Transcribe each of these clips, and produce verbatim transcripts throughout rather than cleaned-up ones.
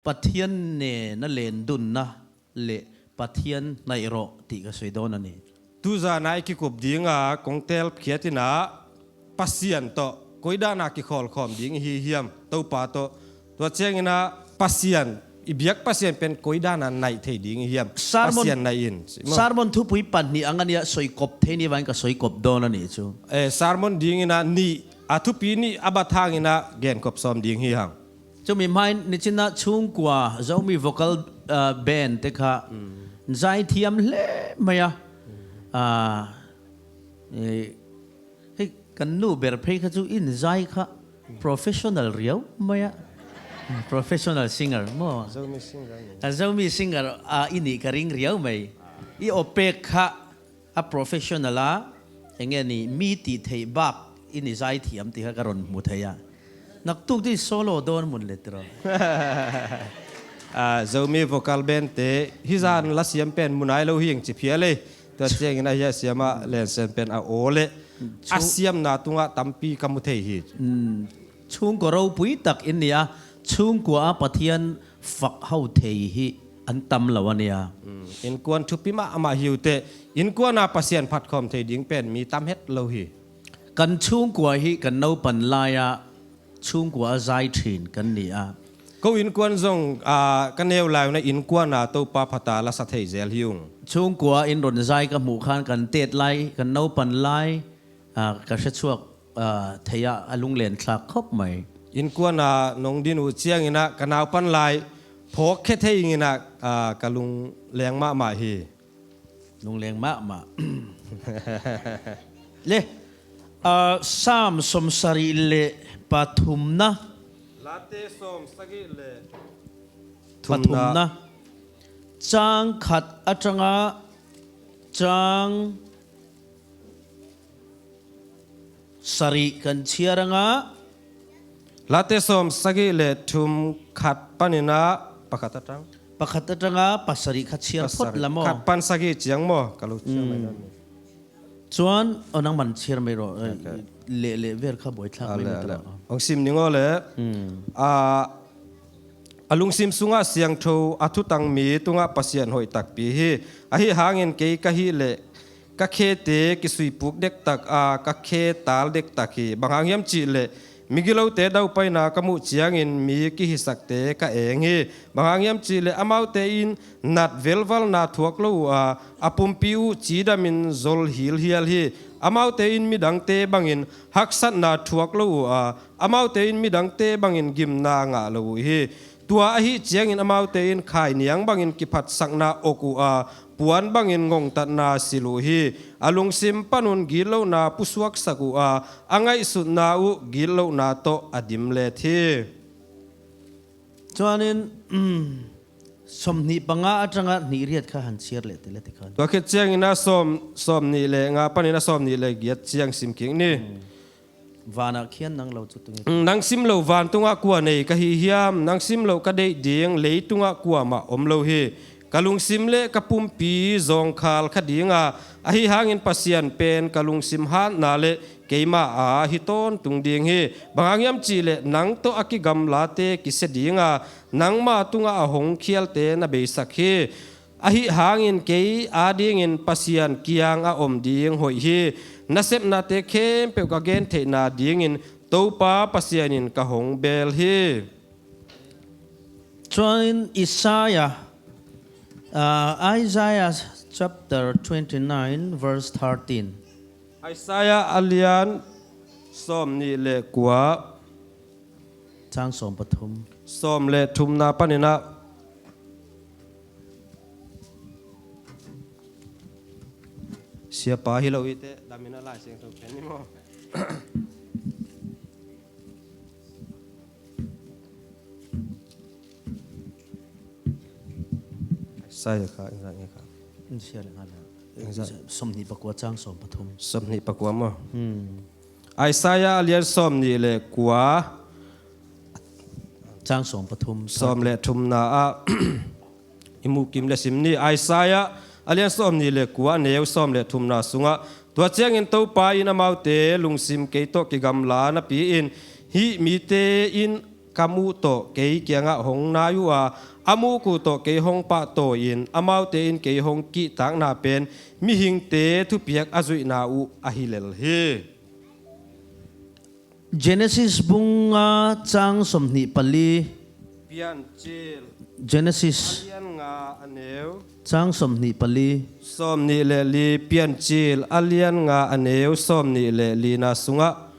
Pathian ne na lendunna le Pathian naih rawh tih ka soi dawn a ni. Tuzan a i kikup dinga kong telkhiat inah Pasian tawh koi dana kikhawlkhawm ding i hi hiam? Topa tawh, tua cianginah Pasian, i biak Pasian pen koi dana naih thei ding i hiam? Sermon, Pasian naih in, si maw? Sermon thupui pahnih a ngan iah soikop thei ni vain ka soikop dawn a ni cu. Eh, sermon dinginah nih, a thupi nih a bat hanginah genkop sawm ding hi hang. Cumi hmain nicinah Chhungkua Zomi Vocal, ah, Band te kha zaithiam hle mai a. Ah, eh, hei, kan nu ber phei kha cu in zai kha professional riau mai a. Professional singer maw? Zomi singer ni. Ah, Zomi singer, ah, i nih ka ring riau mai. I opek kha a professional a, enge ni, mi tih theih bak i ni zaithiam ti kha ka ron hmu thei a. Naktuk ti solo dawn mun le tiro. Ah, Zomi Vocal Band te hi zan la siam pen mu nai lo hi eng ci phial ei. Tua ciangin a hi a siam a lensen pen a aw le a siamna tungah tampi ka mu thei hi. Mm. Chhungkua ropui tak in ni a, Chhungkua a Pathian fak ho thei hi an tam lo a nia. Mm, innkuan thupi mahmah hi uh teh, innkuan a Pasian phatkhawm thei ding pen mi tam het lo hi. Kan Chhungkua hi kan naupan lai-ah Chhungkua a zai ṭhin kan ni a. Ko innkuan zong, ah, ka neu lai uh na innkuan a Topa phata la sa thei zel hi ung. Chhungkua in ron zai ka hmuh khan kan tet lai, kan naupan lai, ah, ka hre chuak, ah, thei ah a lunglen thlak khop mai. Innkuan a nong din uh cianginah ka naupan lai phawk khe thei inginah, ah, ka lungleng mahmah hi. Lungleng mahmah. Le, ah, Sam sawmsarih le pathumna. Late sawmsagih le thumna. Pathumna. Cang khat a tanga cang sarih kan chiar anga. Late sawm sagih le thum khat paninah pakhat a tang. Pakhat a tanga pasarih kha chiar phot la maw? Khat pan sagih ciang maw? Ka lo chiar mai. Mm. Chuan, oh, nangman chiar mai rawh. Eh, leh, leh vel kha buaithlak mai. Hong sim ning aw le. Mm. Ah, a lungsim sungah siangtho a thutang mi tungah Pasian hoih takpi hi. Ahi hangin kei ka hih leh ka khete kisuipuk dektak a, ka khe tal dektak hi. Bang hang hiam cihleh migilote daupaina ka muh ciangin mi kihisakte ka eng hi. Bang hang hiam cihleh amaute in nat velvalna thuak lo uh a, a pumpi uh cidamin zol hilhial hi. Amaute in midangte bangin haksatna thuak lo uh a, amaute in midangte bangin gimna ngah lo uh hi. Tua ahi ciangin amaute in khainiang bangin kiphatsakna ok uh a, puan bangin ngongtatna silh uh hi. A lungsim panun gitlohna pusuaksak uh a, a ngaihsutna uh gitlohna tawh a dimlet hi. Chuanin, sawmhnih panga atanga hnih riat kha han chiar leh ti le ti khan. Tua khit ciangin a sawm, sawmhnih le nga panin a sawmhnih le giat ciang sim kik ni. Vanah khian nang lo cu tungin. Nang sim lo vantungah kua nei ka hi hiam? Nang sim lo ka deih ding leitungah kuamah om lo hi. Ka lungsim le ka pumpi zawngkhal kha dinga, ahi hangin Pasian pen ka lungsim hatna le keimah a hi tawntung ding hi. Bang hang hiam cihleh nang tawh a kigamlate kisia dinga, nangma tungah a hong khialte na beisak hi. Ahi hangin kei adingin Pasian kiang a om ding hoih hi. Na sepnate khempeuh ka gen theihna dingin Topa Pasian in ka hong bel hi. Chuan Isaiah, uh, Isaiah chapter twenty-nine, verse thirteen. Isaiah a lian sawmhnih le kua. Chang sawm pathum. Sawm le thumna paninah. Siapa hi lo hi teh, damin a Lai Siangtho khen ni maw? Isaiah kha, Isaiah kha. Isaiah le nga le. Isaiah. Sawmhnih pakua chang sawm pathum. Sawmhnih pakua maw? Hmm. Isaiah a lian sawmhnih le kua. Chang sawm pathum. Sawm le thumna ah. I mukim le sim ni. Isaiah a lian sawmhnih le kua a neu sawm le thumna sungah. Tua ciangin Topa in amaute lungsim kei tawh kigamla napi-in hih mite in ka muh tawh kei kiangah hong nai uh a, a muk uh tawh kei hong pahtawi-in amaute in kei hong kihtakna pen mihingte thupiak a zuihna uh ahi lel hi. Genesis bung nga cang sawmhnih pali. Piancil. Genesis. A lian nga a neu. Cang sawmhnih pali. Sawmnih le li, Piancil a lian nga a neu sawmnih le lina sungah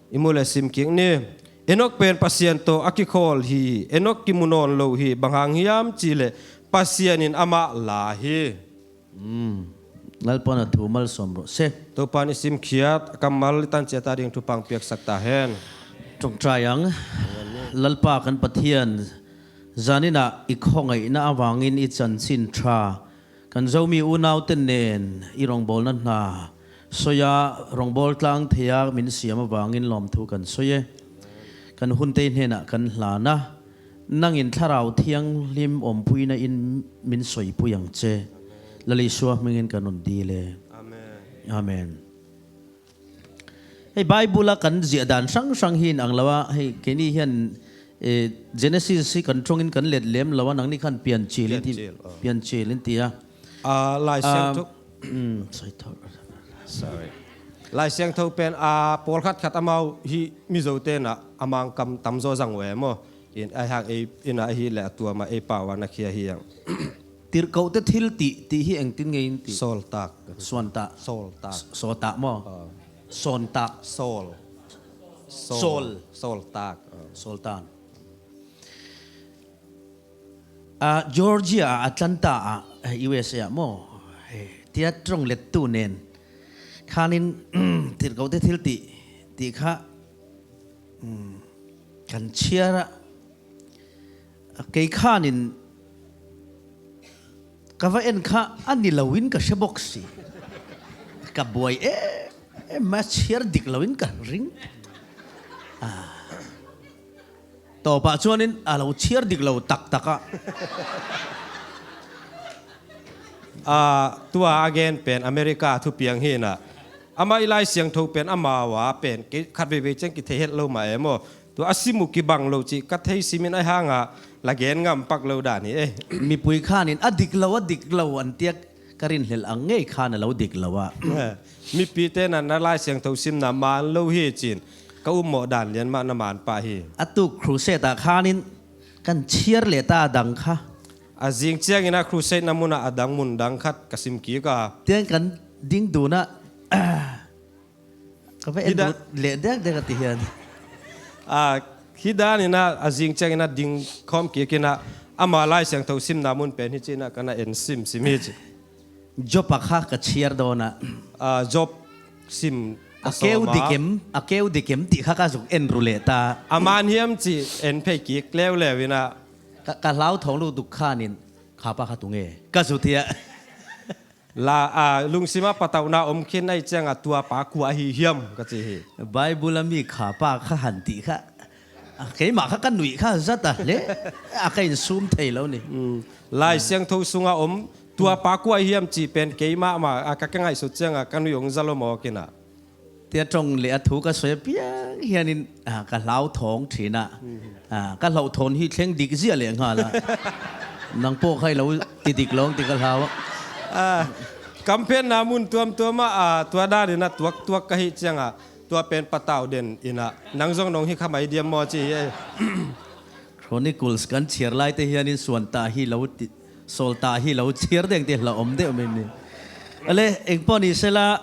i mu le sim kik ni. Enok pen Pasian tawh a kikhawl hi. Enok kimu nawn lo hi. Bang hang hiam cihleh Pasian in amah la hi. Lalpa'n a thu malsawm rawh se. Topa'n i simkhiat a kammal i tanciat a ding thupha piaksak ta hen. Ṭawngṭai ang. Lalpa kan Pathian, zaninah i khawngaihna avangin i chanchin ṭha kan Zomi unaute nen i rawngbawlna hna soi a, rawngbawltlang thei a min siam avangin lawmthu kan soi e. Kan hunte hnenah kan hlan a, nangin Thlarau Thianghlim ompuina in min soipui ang ce. Lal Isua hmingin kan hun dil e. Amen. Amen. Hei, Bible a kan ziah dan hrang hrang hi in ang lo a, hei, keini hian, eh, Genesis hi kan ṭawngin kan let lem lo a, nangni khan Piancil in ti, Piancil, oh. Piancil in ti a. Ah, Lai Siangtho. Ah, mm, sorry, sorry. Lai Siangtho pen, ah, pawlkhat khat amau hi Mizo tenah a mangkam tamzaw zang uh e maw? In, ai hang ei, ina ahi le a tuama ei pau a na khia hi ang. Tirhkohte thiltih, tih hi engtin ngei in tih? Sawltak. Suantak. Sawltak. S-, sawltak maw? Ah. Sawntak. Sawl. Sawl. Sawl. Sawltak. Ah. Sawltak. Ah, Georgia, Atlanta ah, eh, U S A ah maw? Eh, tia ṭawng lettu nen khanin, tirhkohte thiltih, tih kha, mm, kan chhiar a, kei khanin ka va en kha a ni loin ka hre bawk si. Ka buai em em a, chhiar dik loin ka ring. Ah. Tawpah chuanin a lo chhiar dik lo taktak a. Ah, tua a gen pen America thupiang hi inah. Amah i Lai Siangtho pen amau a pen kei khat veivei ciang kithei het lo mah e maw? Tua a sim uh kibang lo cih ka thei simin ai hangah la gen ngam pak lo dan hi e. Mipui khanin a dik lo, a dik lo an tiak ka rinhlel ang ngei khan a lo dik lo a. Eh, mipite na, na Lai Siangtho simna maan lo hi cin ka ummawh dan lian mah na maan pah hi. A tuk crusade ah khanin kan chhiar leh ta a dang kha. A zing ciangin a crusade na munah a dang mun dang khat ka sim kik a. Tiang kan ding dunah ka va en lut leh dek dek a ti hian. Ah, hi danin a, a zing ciangin a ding khawm kik inah ama Lai Siangtho simna mun pen hi cinah kan a en sim sim hi ci. Job a kha ka chhiar dawn a. Ah, Job sim a keu dikem, a keu dikem tih kha ka zuk en ru leh ta. A man hiam ci en phei kik leuleu inah. Ka, ka hlauthawng lutuk khanin khapa kha tunge ka zu thiah. La, a, lungsima patauhna om khin ahi cianga tua pa kua ahi hiam ka ci hi. Bible a mi khapa kha han tih kha. A, keimah kha ka nuih kha zat a le. A ka insum thei lo ni. Mm. Lai Siangtho sunga om tua pa kua ahi hiam ci pen keimah mah a ka, ka ngaihsut cianga ka nuih hong za lo mawk inah. Tia ṭawng leh a thu ka sawi a piang hianin, ah, ka hlauthawng ṭhin a, ah, ka hlauhthawn hi thleng dik zia leh nghal a. Nang pawh khai lo ti dik lawng ti ka hlau a. Ah, kamphenna mun tuamtuam ah, ah, tua danin a tuaktuak ka hih ciangah tua pen patau den inah nang zong nong hi kha mai diam maw ci hi. Chronicles kan chhiar laite hianin suan ta hi lo ti, sawl ta hi lo, chhiar deng ti hla om deuh mai ni. Ale, engpawh ni sela,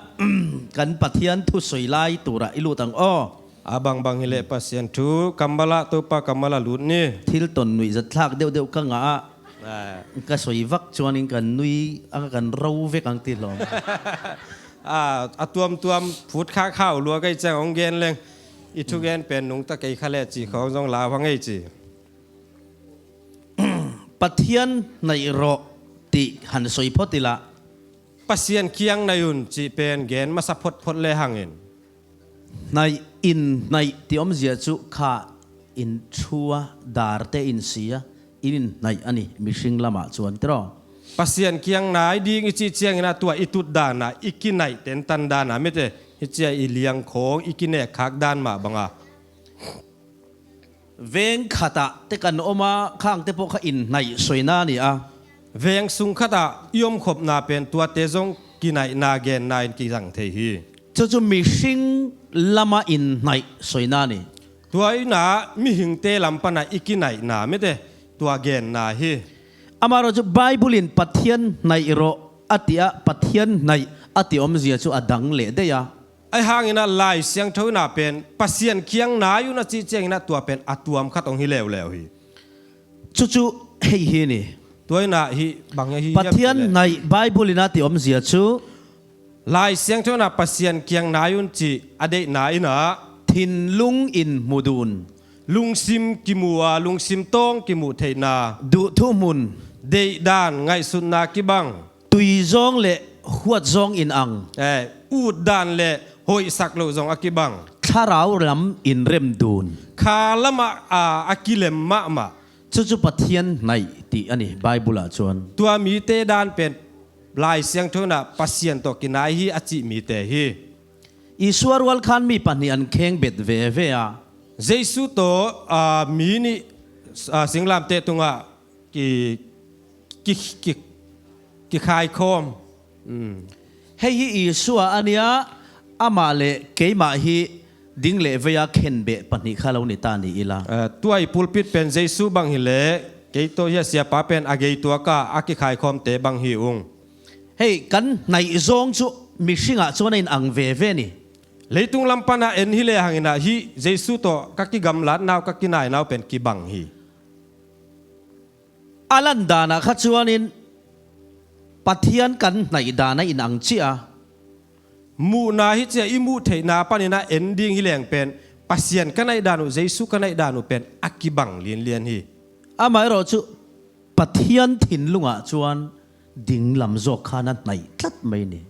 kan Pathian thu sawi lai turah i lut ang aw. A bangbang hileh Pasian thu kammalah Topa kammalah lut ni. Thil tawn nuihzatthlak deuhdeuh ka ngah a, ah, ka sawi vak chuanin kan nui a, kan ro vek ang ti hlawm. Ah, a tuamtuam phut khak hau lua ka hih ciang hong gen leng. I thugen pen nungta kei kha le ci khawng zong lau hang ei ci. Pathian hnaih rawh tih han sawi phawt ila. Pasian kiang hnaih un cih pen gen masa photphot le hangin. Hnaih in hnaih tih awmzia cu kha in thu a, darte in si a, in in hnaih a ni, mihring lamah chuan tiraw. Pasian kiang hnai ding i cih ciangin a tua i tut danah, i kinaih tentan danah mite, hi cia i liang khawng, i kinek khak dan mah banga. Veng khatah te kan om a, khangte pawh kha inhnaih soina ni a. Veng sung khatah i omkhopna pen tuate zong kinaihna genna in kizang thei hi. Cucu mihring lama inhnaih soina ni. Tua inah mihingte lam panah i kinaihna mite tua genna hi. Amah ruah cu Bible in Pathian hnaih rawh a ti a, Pathian hnaih a ti omzia cu a dang leh dei a. Ahi hanginah Lai Siangtho inah pen Pasian kiang nai un a cih cianginah tua pen a tuam khat hong hi leuleu hi. Cucu hei hi ni. Tua inah hih bang hi hiam Pathian cih leh hnaih Bible inah ti omzia cu Lai Siangtho inah Pasian kiang nai un cih a deihna inah thinlung in hmu dun, lungsim kimu a, lungsim tawng kimuh theihna, duhthuhmun, deihdan ngaihsutna kibang, tui zawng le huat zawng in ang, eh, utdan le hoihsak loh zong a kibang, thlarau lam in rem dun, kha lamah a, a kilem mahmah. Cucu Pathian hnaih ti a ni Bible ah cun. Tua mite dan pen Lai Siangtho inah Pasian tawh kinai hi a cih mite hi. Isua rualkhan mi pahnih an kheng bet veve a. Jesu tawh, ah, mi nih, ah, singlamteh tungah ki, ki, ki, kikhaikhawm. Mm. Hei hi Isua a nia, amah le keimah hi ding le vei a khenbeh pahnih kha lo ni ta ni ila. Eh, tua i pulpit pen Jesu bang hi le, kei tawh hi a siapa pen a gei tuaka a kikhaikhawmte bang hi ung. Hei, kan hnaih zawng cu mihring ah cun a in ang veve ni. Leitung lam panah en hi le hanginah hih Jesu tawh ka kigamlatnau, ka kinainau pen kibang hi. A lan danah kha cuanin Pathian kan hnaih dan a in ang cia. Muhna hi cia i muh theihna paninah en ding hi leng pen Pasian ka naih dan uh, Jesu ka naih dan uh pen a kibang lianlian hi. Amah erawh cu Pathian thinlungah cuan dinglam zawk khan a hnaih tlat mai ni.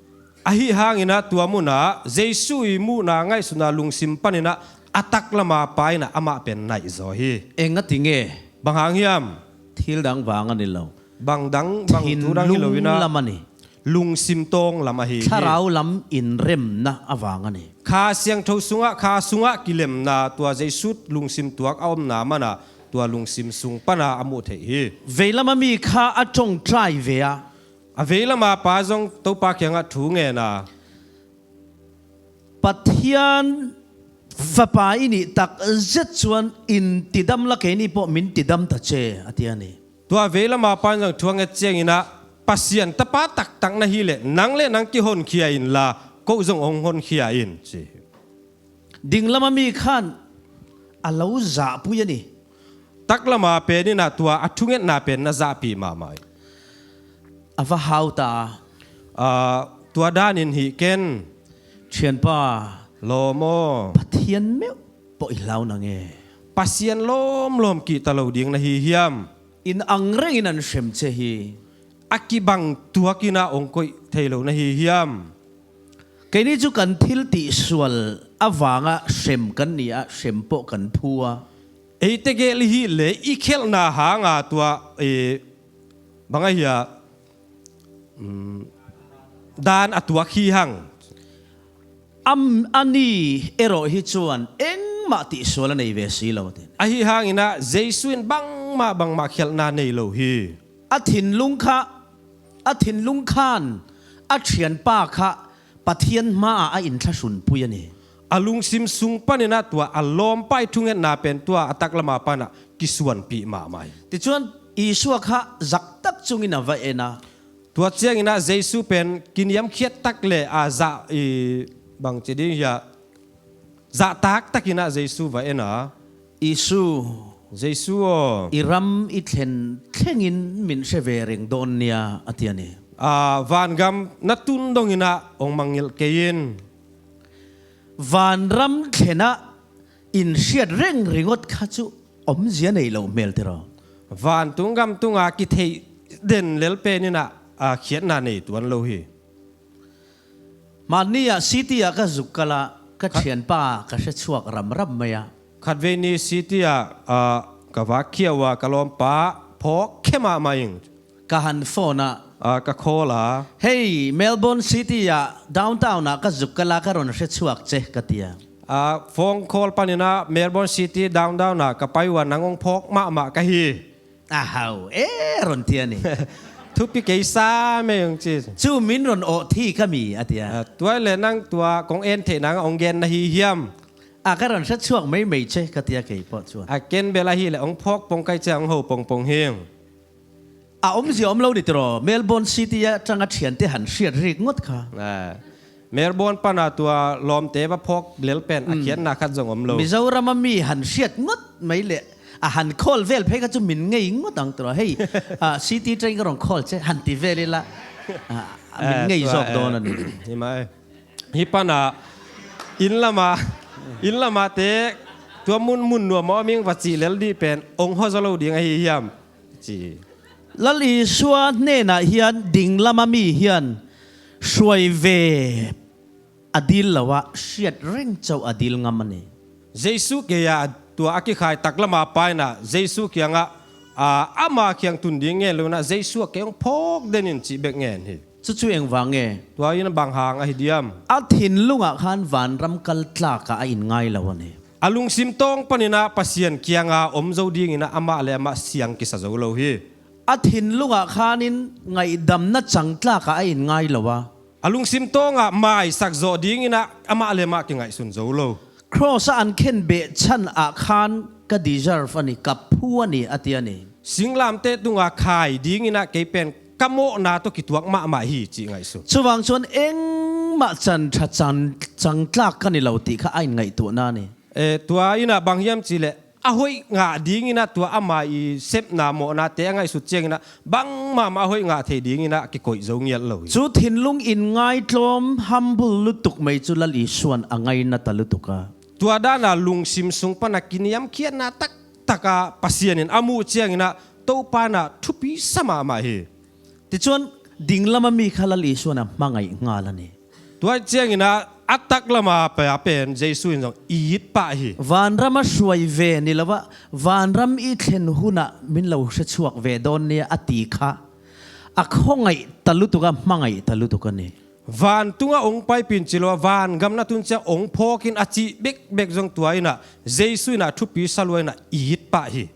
Ahi hanginah tua munah Jesu i muhna ngaihsutna lungsim paninah a taklama pa inah amah pen naih zaw hi. Eng a ti nge? Bang hang hiam? Thil dang vang a ni lo. Bang dang, bang thu dang hi lo inah thinlung lam a ni. Lungsim tawng lam ahi hi. Thlarau lam in remna a vang a ni. Kha Siangtho sungah, kha sungah kilemna tua Jesu lungsim tuak a omna manah tua lungsim sung pana a muh theih hi. Veilama mi kha a ṭongtlai ve a. A veilama pa zong Topa kiangah thu ngen a. Pathian Fapa i nih tak zet cuan in tidam la kei nih pawh min tidam ta ce a ti a ni. Tua veilama pa in zong thu a nget cianginah Pasian tapa taktak na hi leh nang le nang kihonkhia inla ko zong hong honkhia in ci. Dinglama mi khan a lo zahpui a ni. Taklama pen inah tua a thungetna pen na zahpih mahmah hi. A va hau ta. Ah, tua danin hih ken. Thianpa. Lawm aw. Pathian meuh pawh i hlau nang e. Pasian lawmlawm kihta lo ding na hi hiam? In ang rengin an hrem ce hi. A kibang tuakinah hong koih thei lo na hi hiam? Keini cu kan thil tihsual a vangah hrem kan ni a, hrem pawh kan phu a. Eite gel i hih le i khelhna hanga tua, eh, bang a hia, mm, dan a tuak hi hang. Am, a ni erawh hi cuan engmah tihsual a nei ve si lo a ti. Ahi hanginah Jesu in bangmah bangmah khelhna nei lo hi. A thinlung kha, a thinlung khan a ṭhianpa kha Pathian hmaah a inthlahrunpui a ni. A lungsim sung paninah tua a lawmpa i thungetna pen tua a taklama panah kisuanpih mahmah hi. Tichuan Isua kha zaktak cungin a va en a. Tua cianginah Jesu pen kiniamkhiat tak le a zah i bangci ding hia, zahtak takinah Jesu va en a. Isu, Jesu aw, i ram i thlen thlengin min hre ve reng dawn nia a ti a ni. A, vangam na tun donginah hong mangngilh kei in. Vanram thlenah in hriat reng ringawt kha cu omzia nei lo hmel tiraw. Vantung gamtunga kitheih den lel peninah, a, khiatna nei tuan lo hi. Hmani ah city ah ka zuk kal ah ka ṭhianpa ka hre chuak ramram mai ah. Khatvei ni city ah, ah, ka vak khia uh a ka lawmpa phawk khia mahmah ing. Ka han phone ah. Ah, ka call a. Hei, Melbourne city ah downtown ah ka zuk kal a ka rawn hre chuak che ka ti a. A phone call paninah Melbourne City downtown ah ka pai uh a, nang hong phawk mahmah ka hi. Ahau e, ron ti a ni. Thupi kei sa mei hong ci. Cu min ron awh thi ka mi a tia. A, tua le nang tua kong en theih nangah hong gen na hi hiam? A ka ron hre chuak meimei ce ka tia kei pawh chuan. A ken bel ahileh hong phawk pong kai cia hong ho pongpong hi. A omzia om lo ni tiraw, Melbourne City a tanga thiante han hriat rik ngawt kha. A, Melbourne pana tua lawmte va phawk lel pen a khiatna khat zong om lo. Mizorama mi han hriat ngawt mai leh a han call vel phei kha cu min ngei ngawt ang tiraw. Hei, a, City train ka rong call ce han ti vel ila. A, a min ngei zawk dawn a ni. Hi mai. Hi pana inn lama, inn lama te tua mun mun nuam a om ing va cih lel dih pen ong hawzaw lo ding ahi hiam? Ci. Lal Isua hnenah hian ding lama mi hian hruai ve a dil lo a, hriat reng chauh a dil ngam a ni. Jesu kei a tua a kikhai tak lama painah Jesu kiangah, a, ama kiang tun ding ngen lo inah Jesu ah kei hong phawk den in cih bek ngen hi. Cucu engvang nge? Tua in bang hang ahi diam? A thinlungah khan vanram kal tlakah a in ngai lo a ni. A lungsim tawng paninah Pasian kianga om zo dinginah amah le amah siang kisa zo lo hi. A thinlungah khanin ngaihdamna cangtlakah a in ngai lo a. A lungsim tawngah maisak zawh dinginah amah le amah kingaihsun zo lo. Cross a an khen behchan ah khan ka deserve a ni, ka phu a ni a ti a ni. Singlamteh tunga khai dinginah kei pen ka mawhna tawh kituak mahmah hi cih ngaihsun. Chuvang chuan engmah chan ṭha chan, cangtlak ka ni lo tih kha a in ngaihtuahna a ni. E, tua inah bang hiam cihleh a hoih ngah dinginah tua ama i sepna mawhnate a ngaihsut cianginah bangmahmah a hoih ngah thei dinginah a kikoih zo ngiat lo hi. Chu thinlung in ngaitlawm humble lutuk mai chu Lal Isuan a ngaina ta lutuk a. Tua dana lungsim sung pana kiniamkhiatna taktaka Pasian in a muh cianginah Topa inah thupi sa mahmah hi. Tichuan ding lama mi kha Lal Isuan a hmangaih nghal a ni. Tua cianginah a tak lama pia pen Jesu in zong i it pah hi. Vanram a hruai ve ni lo a, vanram i thlen hunah min lo hre chhuak ve dawn nia a ti kha a khawngaih ta lutuk a, hmangaih ta lutuk a ni. Vantunga ong paipin ci lo a, vangamna tun ciang ong phawkin a cih bekbek zong tua inah Jesu inah thupi sa lua inah i it pah hi.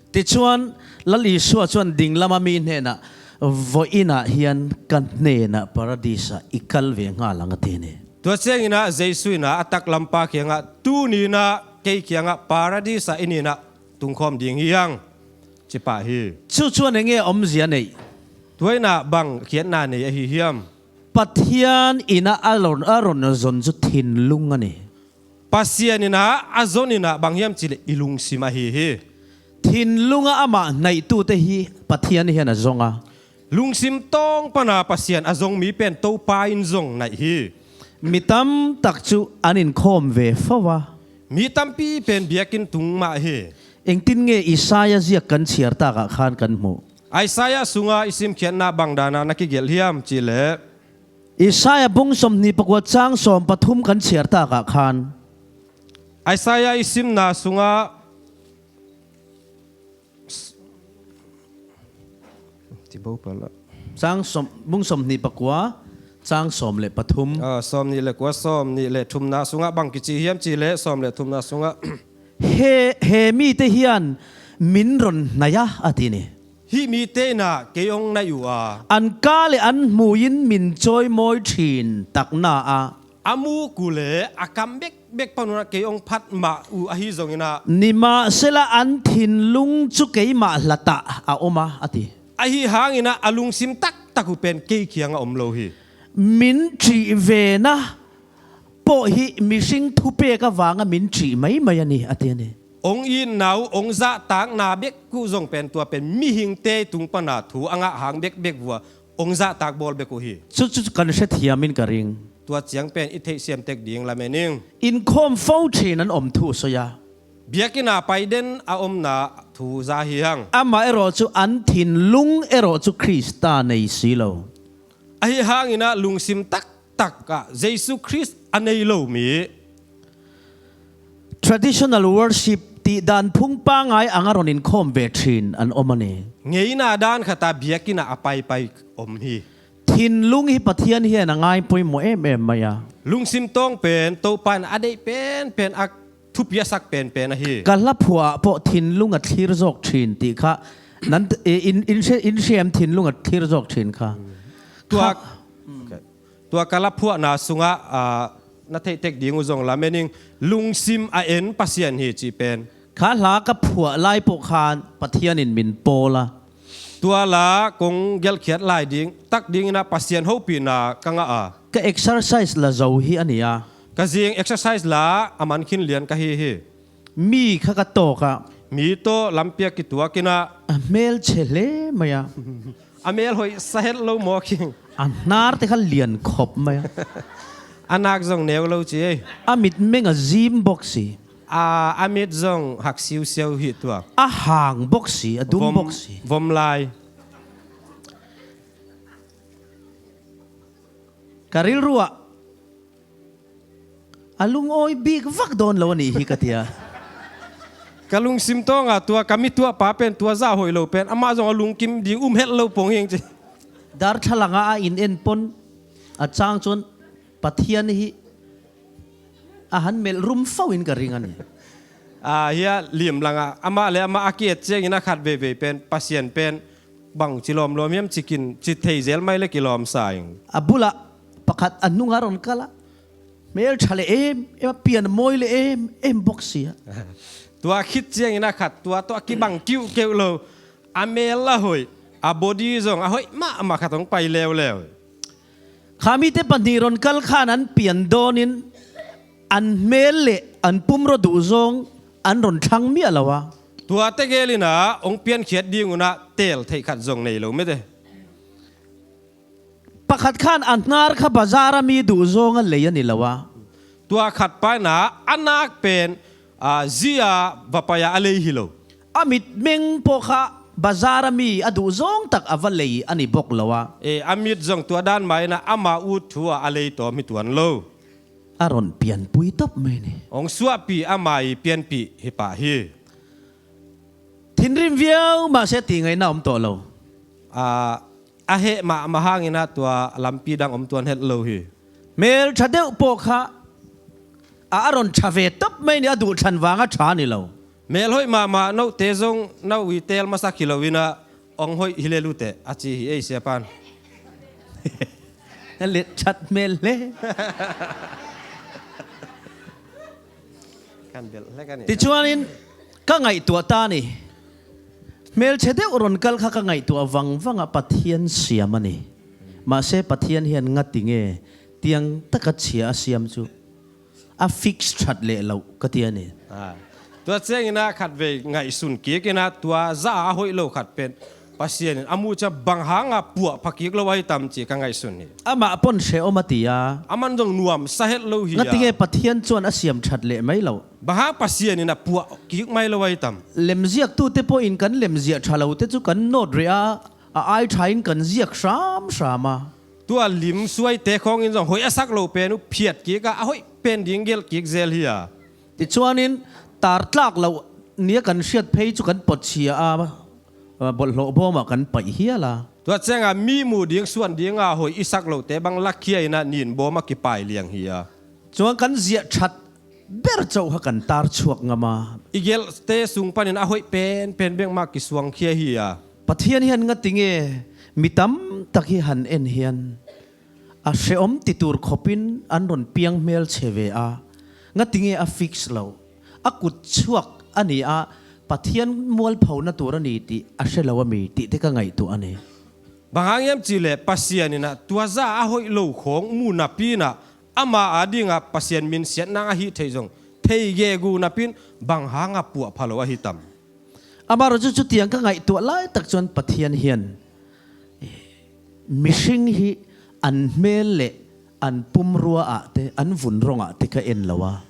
Tichuan Lal Isua chuan ding lama mi hnenah, vawiinah hian ka hnenah Paradisah i kal ve nghal ang a ti ni. Tua cianginah Jesu inah a taklampa kiangah, tuninah kei kiangah Paradisah i ninah tungkhawm ding hi ang, ci pah hi. Chu chuan enge awmzia neih? Tua inah bang khiatna nei ahi hiam? Pathian inah a rawn, a rawn zon chu thinlung a ni. Pasian inah a zon inah bang hiam cihleh i lungsim ahi hi. Thinlunga amah hnaihtute hi Pathian hian a zong a. Lungsim tawng pana Pasian a zong mi pen Topa in zong naih hi. Mi tam tak chu an inkhawm ve fo a. Mi tampi pen biakinn tung mah hi. Engtin nge Isaiah ziak kan chhiar takah khan kan hmuh? Isaiah sunga i simkhiatna bang dana na kigelh hiam cihleh? Isaiah bung sawmhnih pakua chang sawm pathum kan chhiar takah khan. Isaiah i simna sunga, ti bo pala. Chang sawm, bung sawmhnih pakua chang sawm leh pathum. Ah, sawmhnih leh kua, sawmhnih leh thumna sungah bang kici hiam cihleh, sawm leh thumna sungah. He, he mite hian min rawn hnaih a, a ti ni. Hih mite inah kei hong naih uh a. An ka leh an hmuiin min chawimawi ṭhin takna a. A muk uh leh a kam bekbek panunah kei hong phat mah uh ahi zonginah. Nimahsela an thinlung chu keimah hlatah a awm a, a ti. Ahi hanginah a lungsim taktak uh pen kei kiangah om lo hi. Min ṭih vena pawh hi mihring thupek avanga min ṭih maimai a ni, a ti a ni. Ong itna uh, ong zahtakna bek uh zong pen tua pen mihingte tung pana thu a ngah hang bekbek vua ong zahtak bawl bek uh hi. Chu chu kan hrethiamin ka ring. Tua ciang pen i theihsiam tek ding lamen ing. Inkhawm fo ṭhin an awm thu sawi a. Biakinn a pai den a omna thu za hi hang. Amaherawhchu an thinlung erawh chu Krista nei si lo. Ahi hanginah lungsim taktakah Jesu Khrist a nei lo mi, traditional worship tih dan phung pangngai anga rawn inkhawm ve ṭhin an awm a ni. Ngeina dan khata biakinnah a paipai om hi. Thinlung hi Pathian hian a ngai pawimawh em em mai a. Lungsim tawng pen Topa in a deih penpen, a thupi a sak penpen ahi. Ka hlaphuah pawh thinlung a thlir zawk ṭhin ti kha nan, in, in, in, in hriam thinlung a thlir zawk ṭhin kha. Tua, kha, okay. Tua ka hlaphuahna sungah, ah, na theih tek ding uh zong lamen ing, lungsim a en Pasian hi cih pen. Kha hla ka phuah lai pawh khan Pathian in min pawl a. Tua la kong gelhkhiat lai ding, tak dingin ah Pasian hopihna ka ngah a. Ka exercise la zo hi a ni a. Ka zing exercise la a man khin lian ka hi hi. Mi kha ka tawk a. Mi tawh lampi ah kituakin ah. A hmelchhe hle mai a. A mel hoih sa het lo maw, King? A hnarte kha lian khop mai a. A nak zong neu lo ci ei. A mit meng a zim bawk si. A, a mit zong hak siusiau hi tuak. A hang bawk si, a dum bawk si. Vom lai. Ka rilruah a lungawi bik vak dawn lo a nih hi ka tia. Ka lungsim tawng a tua ka mi tuahpa pen tua zah hoih lo pen amah zong a lungkim ding um het lo pong hing ci. Dar thalanga a inn en pon a cang cun Pathian hi a han melh rum fo in ka ring a ni. A, hia limlanga amah le amah a ki-et ciangin a khat veivei pen Pasian pen bang ci lawmlawm hiam ci kin ci thei zel mai le kilawm sa ing. A bulah pakhat a hnungah a rawn kal a, hmeltha le em em a, pian mawi le em em bawk si a. Tua khit ciangin a khat tua tawh a kibang kiuhkeuh lo, a mel a hoih, a body zong a hoih mahmah khat hong pai leuleu. Kha mite pahnih rawn kal khan an pian dawnin an hmel leh an pumrua duhzawng an rawn thlang miah lo a. Tuate gelin ah hong piankhiat ding un ah teel theih khat zong nei lo mete. Pakhat khan a hnar kha bazar a mi duhzawng a lei a ni lo a. Tua khat paina a nak pen, a, zia va pai a a lei hi lo. A mitmeng pawh kha bazar a mi a duhzawng tak a va lei a ni bawk lo a. E, a mit zong tua dan mah inah ama ut thu ah a lei tawm hi tuan lo. A rawn pianpui tawp mai ni. Hong suahpih ama i pianpih hi pah hi. Thinrim viau mah se ti ngaihna om tawh lo. A, a heh mahmah hangin ah tua lampi dang om tuan het lo hi. Hmeltha deuh pawh kha a, a rawn tha ve tawp mai ni, a duh than vang a tha ni lo. Mel hoih mahmah note zong na ui teel masak hi lo inah hong hoih hi lel uh teh a ci hi ei siapan. Na let chat mel le. Kan belh hlek a ni. Tichuanin ka ngaihtuah ta ni. Hmelchhe deuh rawn kal kha ka ngaihtuah vangvangah Pathian siam a ni. Mahse Pathian hian ngatinge tiang taka chhia a siam chu a fix that leh loh ka ti a ni. A. Tua ciangin ah khatvei ngaihsun kik inah tua zah a hoih lo khat pen Pasian in a muh ciang bang hanga puah pha kik lo ahi tam ci ka ngaihsun hi. Amah pawn hrehawm a ti a. Aman zong nuamsa het lo hi a. Ngatinge Pathian chuan a siam that leh mai lo. Bang hang Pasian in a puah kik mai lo ahi tam. Lemziaktute pawhin kan lemziah tha lote chu kan nawt rih a, a ai thain kan ziak hram hram a. Tua lim suaite khawngin zong hoih a sak lo pen uh phiat kik a, a hoih pen ding gelh kik zel hi a. Tichuanin tar tlak loh nia kan hriat phei chu kan pawt chhia a, a, bawlhhlawh bawmah kan paih hial a. Tua cianga mi muh ding suan dinga hoih i sak lohte bang lakhia inah nin bawma kipai liang hi a. Chuan kan ziah that ber chauh kha kan tar chhuak ngam a. I gelhte sung panin a hoih penpen bek mah kisuangkhia hi a. Pathian hian ngatinge mi tam tak hi han en hian a hrehawm ti tur khawpin an rawn piang hmelchhe ve a, ngatinge a fix lo, a kut chhuak a ni a, Pathian mualphona tur a ni tih a hre lo a mi tih te ka ngaihtuah a ni. Bang hang hiam cihleh Pasian inah tua zah a hoih lo khawng muh napi inah ama a dingah Pasian minsiatna a hih theih zong thei gegu napin bang hanga puah pha lo ahi tam. Amaherawhchu chutiang ka ngaihtuah lai tak chuan Pathian hian mihring hi an hmel leh an pumrua ah te, an vun rawngah te ka en lo a.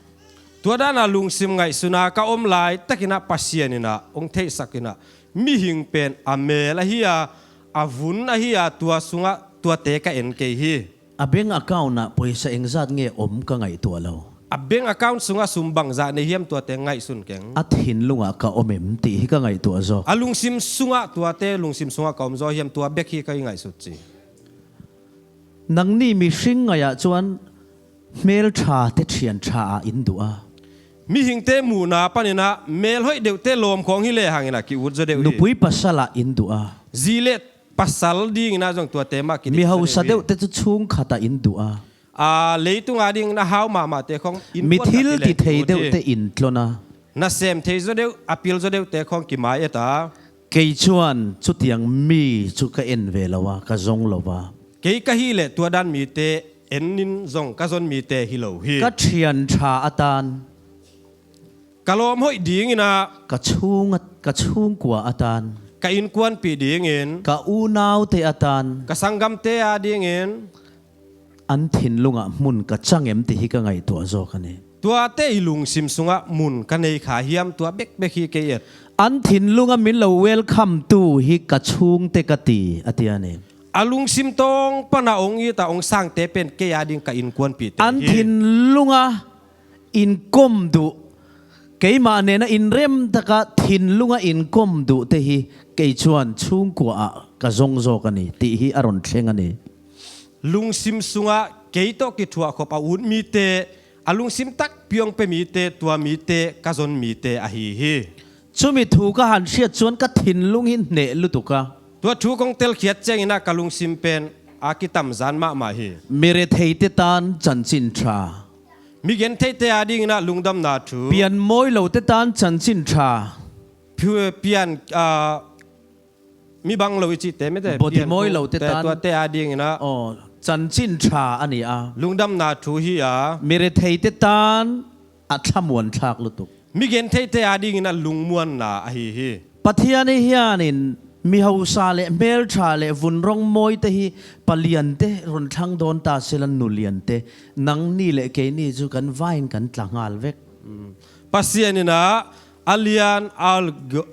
Tua dana lungsim ngaihsuna ka awm lai takinah Pasian inah hong theihsak inah mihing pen a mel ahi a, a vun ahi a, tua sungah tuate ka en kei hi. A bank account ah pawisa engzat nge awm ka ngaihtuah lo. A bank account sungah sum bangzah nei hiam tuate ngaihsun keng. A thinlungah ka awm em tih hi ka ngaihtuah zawk. A lungsim sungah tuate lungsim sungah ka awm zaw hiam tua bek hi ka i ngaihsut ci. Nangni mihring ngaihah chuan Hmelṭhate ṭhian ṭha ah in duh a. Mihingte muhna paninah mel hoih deuhte lawm khawng hi lehangin a ki-ut zaw deuh hi. Nupui pasal ah in duh a. Zi le pasal dinginah zong tuate mah kidih. Mi hausa deuhte cu chungkhat ah in duh a. Aa, leitunga dingin a hau mahmahte khawng in, mi thil ti thei deuhte in tlawn a. Nasem thei zaw deuh, a pil zaw deuhte khawng kimai et a. Kei chuan chutiang mi cu ka en ve lo a, ka zong lo a. Kei ka hih leh tua dan mite en in zong ka zon mite hi lo hi. Ka ṭhian ṭha a tan. Ka lawm hoih dinginah. Ka chhung a, ka chhungkua a tan. Ka innkuanpih dingin. Ka unaute a tan. Ka sanggamte a dingin. An thinlungah hmun ka chang em tih hi ka ngaihtuah zawk a ni. Tuate i lungsim sungah hmun ka nei kha hiam, tua bekbek hi kei et. An thinlunga min lo welcome tu hi ka chhungte ka ti, a ti a ni. A lungsim tawng pana hong it a hong sangte pen kei a ding ka innkuanpihte hi. An thinlunga inkom duh, keimah nena inrem taka thinlunga inkom duhte hi kei chuan chhungkua ah ka zong zawk a ni tih hi a rawn thleng a ni. Lungsim sungah kei tawh kithuahkhop a ut mite, a lungsim takpi hong pe mite, tua mite ka zon mite ahi hi. Chumi thu ka han hriat chuan ka thinlung hi hneh lutuk a. Tua thu kong telkhiat cianginah ka lungsim pen a kitamzan mahmah hi. Mi retheite tan chanchin ṭha. Mi gentheite a dinginah lungdamna thu. Pian mawi lote tan chanchin ṭha. Pi-, pian, ah, mi bang lo i cihte mete. Body mawi lote tan. Tuate a dinginah. Aw, chanchin ṭha a ni a. Lungdamna thu hi a. Mi retheite tan a thlamuan thlak lutuk. Mi gentheite a dinginah lungmuanna ahi hi. Pathian hi hianin mi hausa leh hmelṭha leh vun rawng mawite hi paliante rawn thlang dawn ta sela, nuliante, nangni leh keini chu kan vaiin kan tla nghal vek. Mm. Pasian inah a lian, a,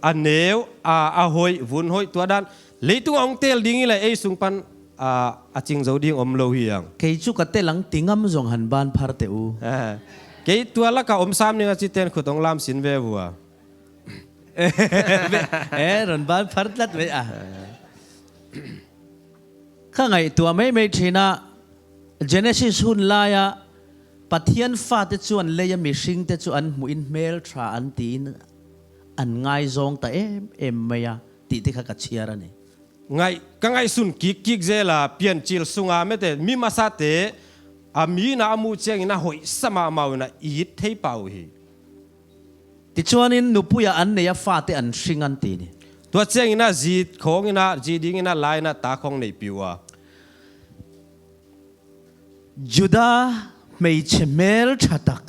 a neu, a, a hoih, vun hoih tua dan leitung a hong tel ding hi leh ei sung pan, a, a cing zo ding om lo hi ang. Kei chu ka tel ang ti ngam zong han ban phar teh u. Eh, kei tua laka om sam ning a citen khut hong lam sin ve vua. Eh, rawn ban phar tlat ve a. Ka ngaihtuah meimei ṭhin a, Genesis hun laia Pathian fate chuan leia mihringte chu an hmuhin hmelṭha an tiin an ngaizawng ta em em mai a, tih te kha ka chhiar a ni. Ngaih, ka ngaihsun kik kik zel a, Piancil sunga mete mi masate a mi inah a muh ciangin a hoihsa mahmah uh inah i it thei pah uh hi. Tichuanin nupuia an nei a fate an hring an ti ni. Tua cianginah zi khawnginah, zi dinginah la inah ta khawng neihpih uh a. Juda hmeichhe hmelṭha tak,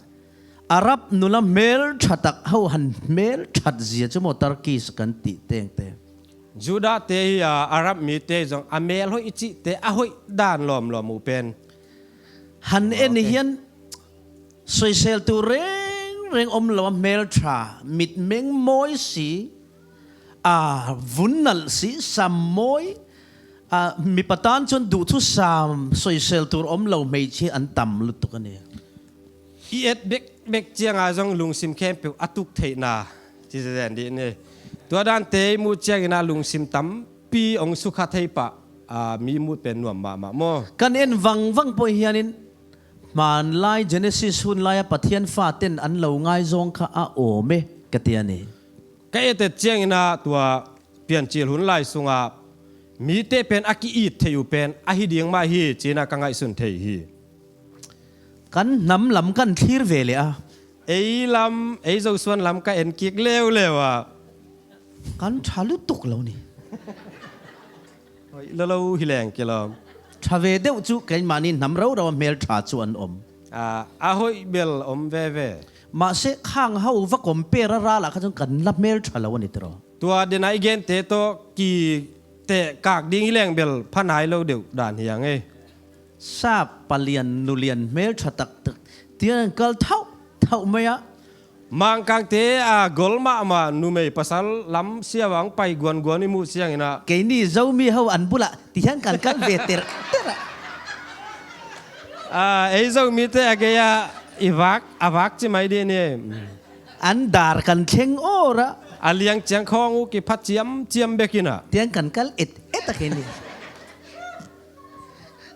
Arab nula hmelṭha tak, ho han hmelṭhat zia chu maw Tarkis kan tih tengte. Judate hi a, Arab mite zong a mel hoih i cihte a hoih dan lawmlawm uh pen. Han en hi hian, soisel tur reng reng om lo a hmelṭha, mitmeng mawi si, a vun nalh si, sam mawi, a mipa tan chuan duhthusam soisel tur om lo hmeichhia an tam lutuk a ni. I et bek bek chianga zong lungsim khempeuh a tuk theihna chi zen dih ni. Tua dante i muh chiangin a lungsim tampi hong sukha thei pah, a, mi mut pen nuam mahmah maw? Kan en vang vang pawh hianin, hmanlai Genesis hun laia Pathian faten an lo ngaizawng kha a awm e, ka ti a ni. Ka et et chiangin a tua Piancil hun lai sunga mite pen a ki-it theih uh pen ahi ding mah hi, ci-in a ka ngaihsun thei hi. Kan hnam lam kan thlir ve leh a. Ei lam, ei Zosuan lam ka en kik leuleu a. Kan ṭha lutuk lo ni. Hoih lo lo hi leng kilawm. Ṭha ve deuh chu keimahni hnam rau rau a hmel ṭha chu an awm. A, a hoih bel awm veve. Mahse, khang ho va compare a ral ah kha chuan kan la hmel ṭha lo a ni tiraw. Tua dena i gente tawh kiteh kak ding hi leng bel pha nai lo deuh dan hi ang e. Sap palian nulian hmel ṭha tak tak tiang an kal thauh thauh mai a. Mangkangte a gol mahmah numei pasal lam siava ang pai guan guan i muh siangin a. Keini Zomi ho an bulah ti hian kan kal ve ter ter a. A, ei Zomite a gei a i vak, a vak ci mai dih ni. An dar kan thleng awr a. A liang chiang khawng uh kipha chiam chiam bekin a. Tiang kan kal et et a keini.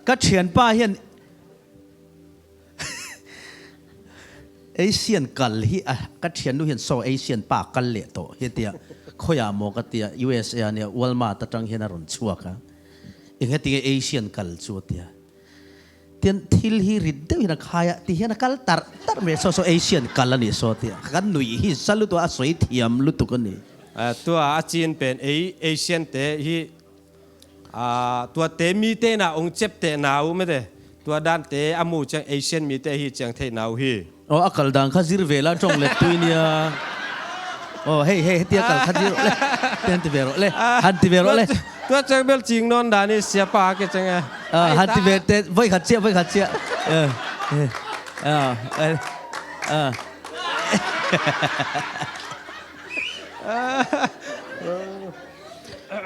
Ka ṭhianpa hian Asian kal hi a, ka thiannu hian saw Asian pa kal leh tawh hi tia. Khoi-ah maw ka tia, U S A nia Walmart atang hian a rawn chhuak a. Eng he tinge Asian kal chu tia. Tian thil hi rit deuh hian a khai a, ti hian a kal tar tar ve saw saw Asian kal a ni saw tia. Kan nuih hi sa lutuk a, a sawi thiam lutuk a ni. A, tua a chin pen ei Asian te hi, a, tuate mite na ong cheptehna uh mete. Tua dante a mu chiang Asian mite hi chiang theihna uh hi. Aw, a kal dan kha zir ve la tawng let tui nia. Aw, hei, hei, tia kal kha zir le. Tian ti ve rawh le. Han ti ve rawh le. Tua, tua chiang bel ching nawn dan hi siapa ke chiang e. Ah, han ti ve te, voi khat chiah, voi khat chiah. Eh, eh. Ah, eh. Ah.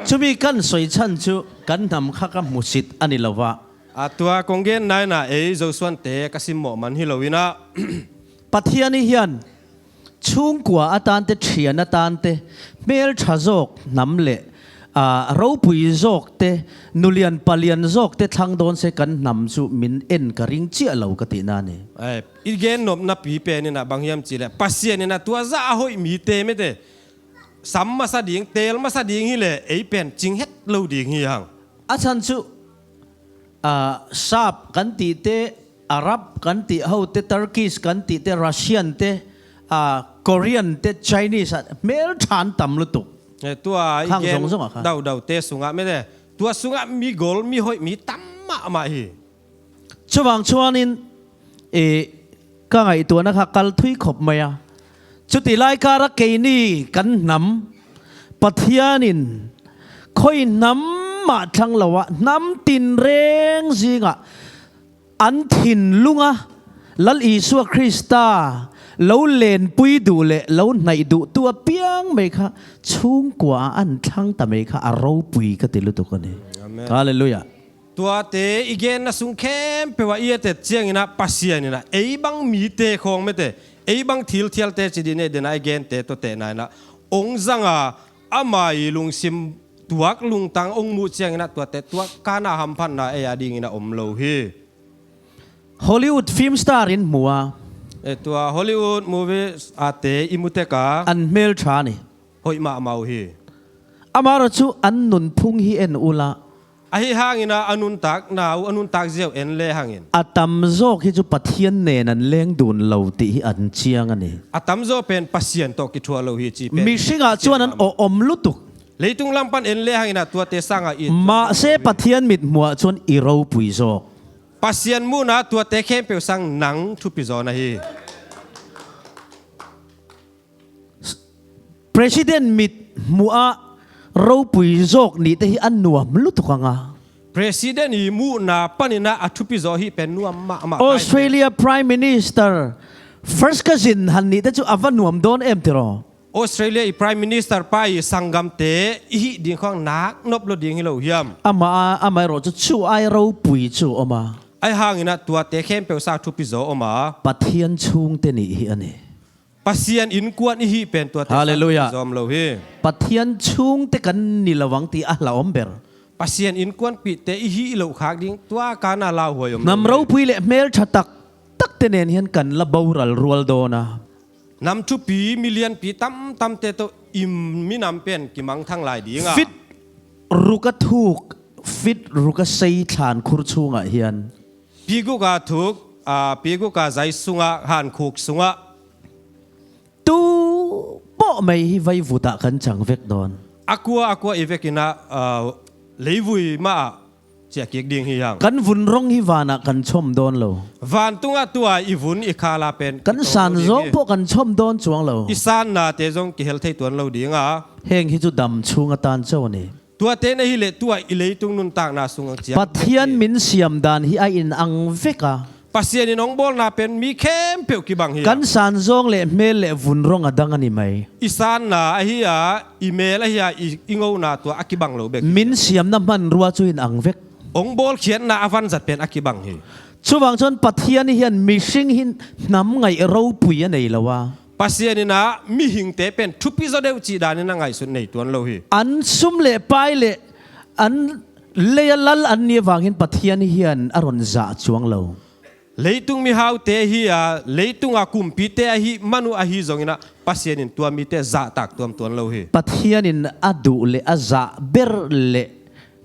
Chumi kan sawi chhan chu kan hnam kha ka hmusit a ni lo va. A tua kong gen naina ei Zosuan te ka simmawh man hi lo ina. Pathian hi hian chhungkua a tante, thian a tante, hmeltha zawk hnam leh, a, ropui zawk te, nulian palian zawk te thlang dawn se kan hnam chu min en ka ring chiah lo ka tihna a ni. Ai, i gen nopna pi pen ina bang hiam cih leh Pasian ina tua zah a hoih mite mete sam masa ding, tel masa ding hi leh ei pen ching het lo ding hi hang. A chhan chu, a, Sap kan tih te, Arab kan tih ho te, Turkish kan tih te, Russian te, a, Korean te, Chinese a hmeltha an tam lutuk. Eh, tua i gen zong zong a kha. Daudau te sungah mete. Tua sungah mi gol, mi hoih, mi tam mahmah hi. Chuvang chuanin, eh, ka ngaihtuahna kha kal thui khawp mai a. Chuti lai kara keini kan hnam Pathianin khawi hnam mah thlang lo a, hnam tinreng zingah an thinlunga Lal Isua Krista lo lenpui duh leh lo hnaih duh tua piang mai kha chhungkua a an thlang ta mai kha a ropui ka ti lutuk a ni. Amen. Hallelujah. Tuate i genna sung khempeuh ah i et et chiangin ah Pasian in ah ei bang mite khawng mete, ei bang thil thialte chi dih nei dena i gente tawh tehna in ah ong zanga ama i lungsim tuak lungtang ong muh chiangin ah tuate tuak kana hamphatna ei a dingin a om lo hi. Hollywood film star in hmu a. E, tua Hollywood movie ate i mu tek a. An hmel ṭha ni. Hoih mahmah uh hi. Amaherawhchu an nunphung hi en ula. Ahi hangin ah a nuntakna uh, a nuntak zia uh en le hangin. A tamzawk hi chu Pathian nen an leng dun lo tih hi an chiang a ni. A tamzaw pen Pasian tawh kithuah lo hi chi pen. Mihringah chuan an awh awm lutuk. Leitung lam pan en le hangin ah tuate sangah i. Mahse Pathian mithmuhah chuan i ropui zawk. Pasian muhna tuate khempeuh sang nang thupi zaw na hi. President mithmuhah ropui zawk nihte hi a nuam lutuk ang a. President i muhna panin ah a thupi zaw hi pen nuam mahmah. Australia Prime Minister first cousin han nihte chu a va nuam dawn em tiraw? Australia i Prime Minister pa i sanggamte i hih ding khawng nak nop lo ding hi lo hiam? Amah a, amaherawhchu chu ai ropui chu awm a. Ahi hangin ah tuate khempeuh sang thupi zaw awm a. Pathian chhungte nih hi a ni. Pasian innkuan i hih pen tuate sang thupi zaw awm lo hi. Hallelujah. Pathian chhungte kan ni lo ang tih a hlauhawm ber. Pasian innkuanpihte i hih loh khak ding tua kana lauhuai awm lo hi. Hnam ropui leh hmel ṭha tak takte nen hian kan la boral rual dawn a. Nam thupi, mi lianpi tam tamte tawh i minam pen kimangthang lai ding a. Fit ruka thuk, fit ruka sei thlan khur chhungah hian. Pi guka thuk, a, pi guka zai sungah, hankhuk sungah. Tu pawh mai hi vaivutah kan chang vek dawn. A kua, a kua i vekin ah, a, leivui mah ah chiah kik ding hi hang. Kan vun rawng hi vanah kan chhawm dawn lo. Vantungah tua i vun i khala pen kan san zawng pawh kan chhawm dawn chuang lo. I sannate zong kihel thei tuan lo ding a. Heng hi chu dam chhung atan chauh a ni. Tuate na hi leh tua i leitung nuntakna sung ang chiang. Pathian min siam dan hi a inang vek a. Pasian in hong bawlna pen mi khempeuh kibang hi a. Kan san zawng leh hmel leh vun rawng a dang a ni mai. I sanna ahi a, i mel ahi a, i, i ngona tua a kibang lo bek. Min siamna hmanrua chu inang vek. Hong bawlkhiatna a vanzat pen a kibang hi. Chuvang chuan Pathian hian mihring hi hnam ngaih ropui a nei lo a. Pasian in ah mihingte pen thupi zaw deuh chih danin a ngaihsut nei tuan lo hi. An sum leh pai leh an leia lal an nih avang hian Pathian hian a rawn zah chuang lo. Leitung mihaute hi a, leitunga kumpite ahi man uh ahi zonginah Pasian in tua mite zahtak tuamtuam lo hi. Pathian in a duh le a zah ber le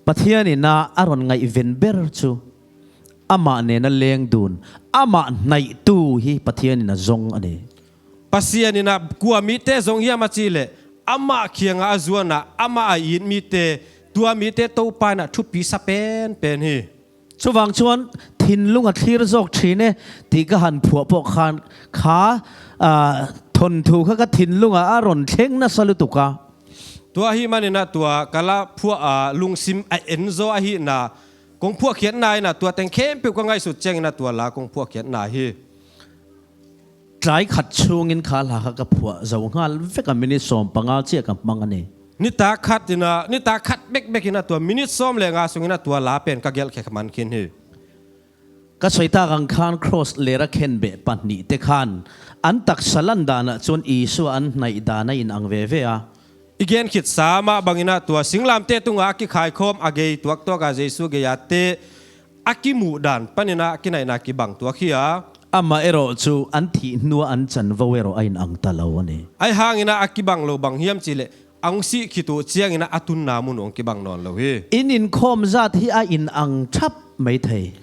Pathian in a, a ron ngaihven ber cu amah nena lengdun, amah hnaihtu hi Pathian in a zong a ni. Pasian in a kua mite zong hiam a cih leh amah kiangah a zuanah amah a it mite, tua mite Topa in a thupi sa penpen hi. Cuvang chuan thinlung a thlir zawk ṭhin e tih ka han phuah pawh khan kha, ah, thawnthu kha ka thinlungah a rawn thleng nasa lutuk a. Tua ahih maninah tua ka la phuah a lungsim a en zaw ahihna kong phuahkhiatna inah tua teng khempeuh ka ngaihsut cianginah tua la kong phuahkhiatna hi. Tlai khat chungin kha hla kha ka phuah zo nghal vek a, minute sawm panga ciah ka hmang a ni. Nitak khat inah, nitak khat bekbek inah tua minute sawm le nga sungin a tua la pen ka gelhkhe kha man khin hi. Ka sawitak ang khan cross lera khenbeh pahnihte khan an taksa lan danah chuan Isua an hnaih dan a inang veve a. I gen khitsa mah banginah tua singlamteh tungah a kikhaikhawm a gei tuaktuakah Jesu gei-a te a kimuh dan paninah a kinaihna kibang tuak hi a. Amah erawh chu an thih hnua an chanvo erawh a inang ta lo a ni. Ahi hanginah a kibang lo bang hiam cihleh a hong sih khit uh cianginah a tunna mun uh hong kibang nawn lo hi. In inkhawm zat hi a inang thap mai thei.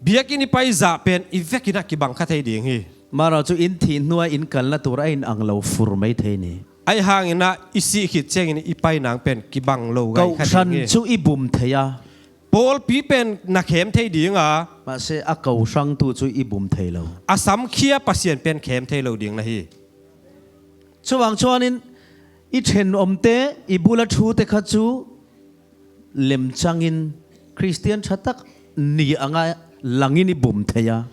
Biakinn i pai zah pen i vekinah kibang kha thei ding hi. Mara chu in thih hnua in kalna tur a inang lo fur mai thei ni. Ahi hanginah i sih khit ciangin i pai nang pen kibang lo gai kha ding hi. Kohhran chu i bum thei a. Pawlpi pen na khem thei ding a. Mahse a kohhrangtu chu i bum thei lo. A samkhia Pasian pen khem thei lo ding na hi. Chuvang chuanin i ṭhenawmte, i bula thute kha chu lemchangin Kristian ṭha tak ni anga langin i bum thei a.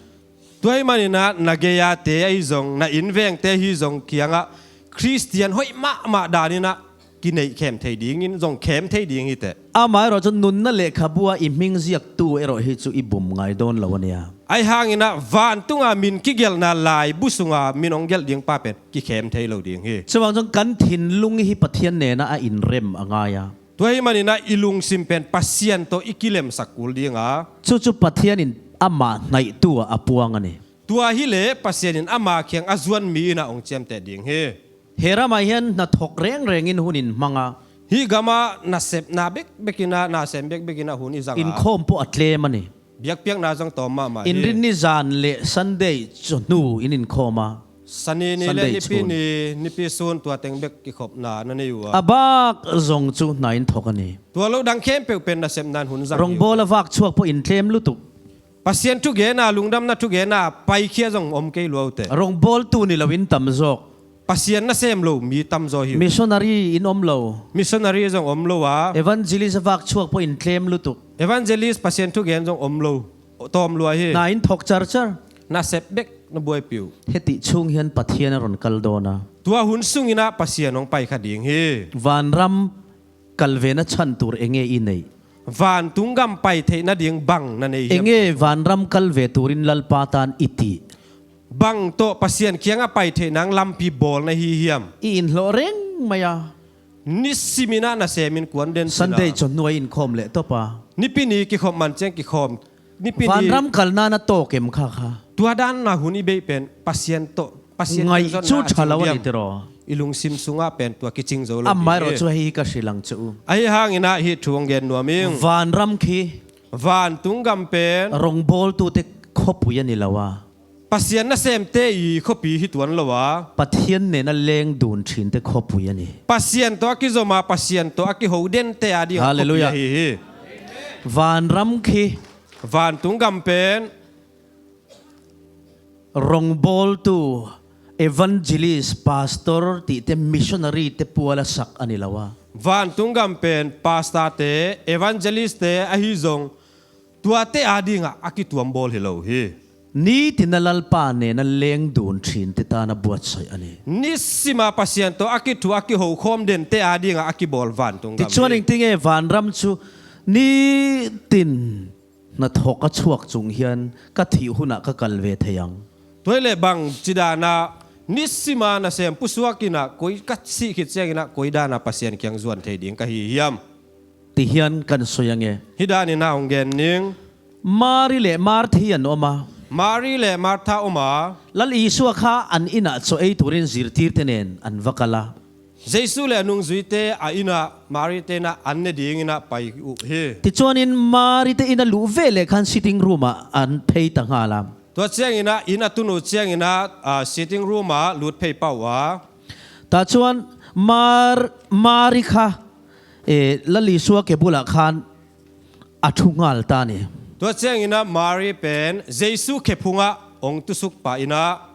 Tua ahih maninah na gei-a te ahi zong, na invengte ahi zong kiangah Kristian hoih mahmah daninah kineih khem thei dingin zong khem thei ding hi teh. Amah erawh chu nunna lehkhabua i hming ziaktu erawh hi chu i bum ngai dawn lo a nia. Ahi hanginah vantunga min kigelhna laibu sunga min hong gelh ding pa pen kikhem thei lo ding hi. Chuvang chuan kan thinlung hi Pathian nena a inrem a ngai a. Tua ahih maninah i lungsim pen Pasian tawh i kilemsak kul ding a. Chu chu Pathian in amah hnaihtu ah a puang a ni. Tua hileh Pasian in ama kiang a zuan mi inah hong ciamteh ding hi. He ramah hian hnathawk rengrengin hun in hmang a. Hih gamah nasepna bekbekinah, nasem bekbekinah hun i zang a. Inkhawm pawh a tlem a ni. Biakpiakna zong tawm mahmah hi. Inrinni zan leh Sunday chawhnu in inkhawm a. Sani ni leh Nipi ni, Nipi sun tua teng bek kikhopna na nei uh a. A bak zong chu hna inthawk a ni. Tua lo dang khempeuh pen nasepna in hun zang hi. Rawngbawl a vak chhuak pawh in tlem lutuk. Pasian thugena, lungdamna thugena paikhia zong om kei lua uh teh. Rawngbawltu ni lo in tam zawk. Pasian nasem lo mi tam zaw hi uh. Missionary in om lo. Missionary zong om lo a. Evangelist a vak chhuak pawh in tlem lutuk. Evangelist Pasian thugen zong om lo. Tawm lua hi. Hna inthawk char char. Nasep bek na buaipih uh. Hetih chung hian Pathian a rawn kal dawn a. Tua hun sunginah Pasian hong pai kha ding hi. Vanram kal ve na chhan tur enge i neih? Vantung gam pai theih nading bang na nei hiam? Enge vanram kal ve turin Lalpa tan i tih? Bang tawh Pasian kiangah pai theih nang lampi bawl na hi hiam? I inhlawh reng mai a. Nisiminah nasemin kuan den Sunday chawhnu a inkhawm leh tawp a. Nipi ni kikhawm man ciang kikhawm. Nipi ni vanram kalna na tawk em kha kha? Tua dan na hun i beih pen Pasian tawh, Pasian ngaih chu ṭha lo a ni tiraw. I lungsim sungah pen tua kicing zo lo. Amah erawh chu hei hi ka hrilh ang chu. Ahi hanginah hih thu hong gen nuam ing. Vanram khi vantung gam pen rawngbawltute khawpui a ni lo a. Pasian nasemte i khawpi hi tuan lo a. Pathian nena leng dun ṭhinte khawpui a ni. Pasian tawh a kizawma, Pasian tawh a kiho dente a ding a khawpui ahi hi. Vanram khi vantung gam pen rawngbawltu, evangelist, pastor tihte, missionary te puala sak a ni lo a. Vantung gam pen pastor te, evangelist te ahi zong tuate a dingah a kituam bawl hi lo hi. Nitina Lalpa nena leng dun ṭhinte tana buatsaih a ni. Nisima Pasian tawh a kithu a kihokhawm dente a dingah a kibawl vantung gam hi. Tichuan engtinge vanram chu nitin hnathawk a chhuak chung hian ka thih hunah ka kal ve thei ang. Tuai leh bang ci danah nisima nasem pusuakinah koi ka sih khit cianginah koi danah Pasian kiang zuan thei ding ka hi hiam? Ti hian kan sawi ang e. Hi daninah hong gen ning. Mari leh Marthi an awm a. Mari le Martha om a, Lal Isua kha an innah caw ei turin zirtirte nen an va kal a. Jesu le a nungzuite a innah Marite innah an ne dinginah pai uh hi. Tichuanin Marite inn a luh veh leh khan sitting room ah an phei ta nghal a. Tua cianginah inn a tun uh cianginah, ah, sitting room ah lut phei pah uh a. Tah chuan Mar-, Mari kha, eh, Lal Isua ke bulah khan a thu nghal ta ni. Tua cianginah Mari pen Jesu khe phungah hong tusuk pah inah.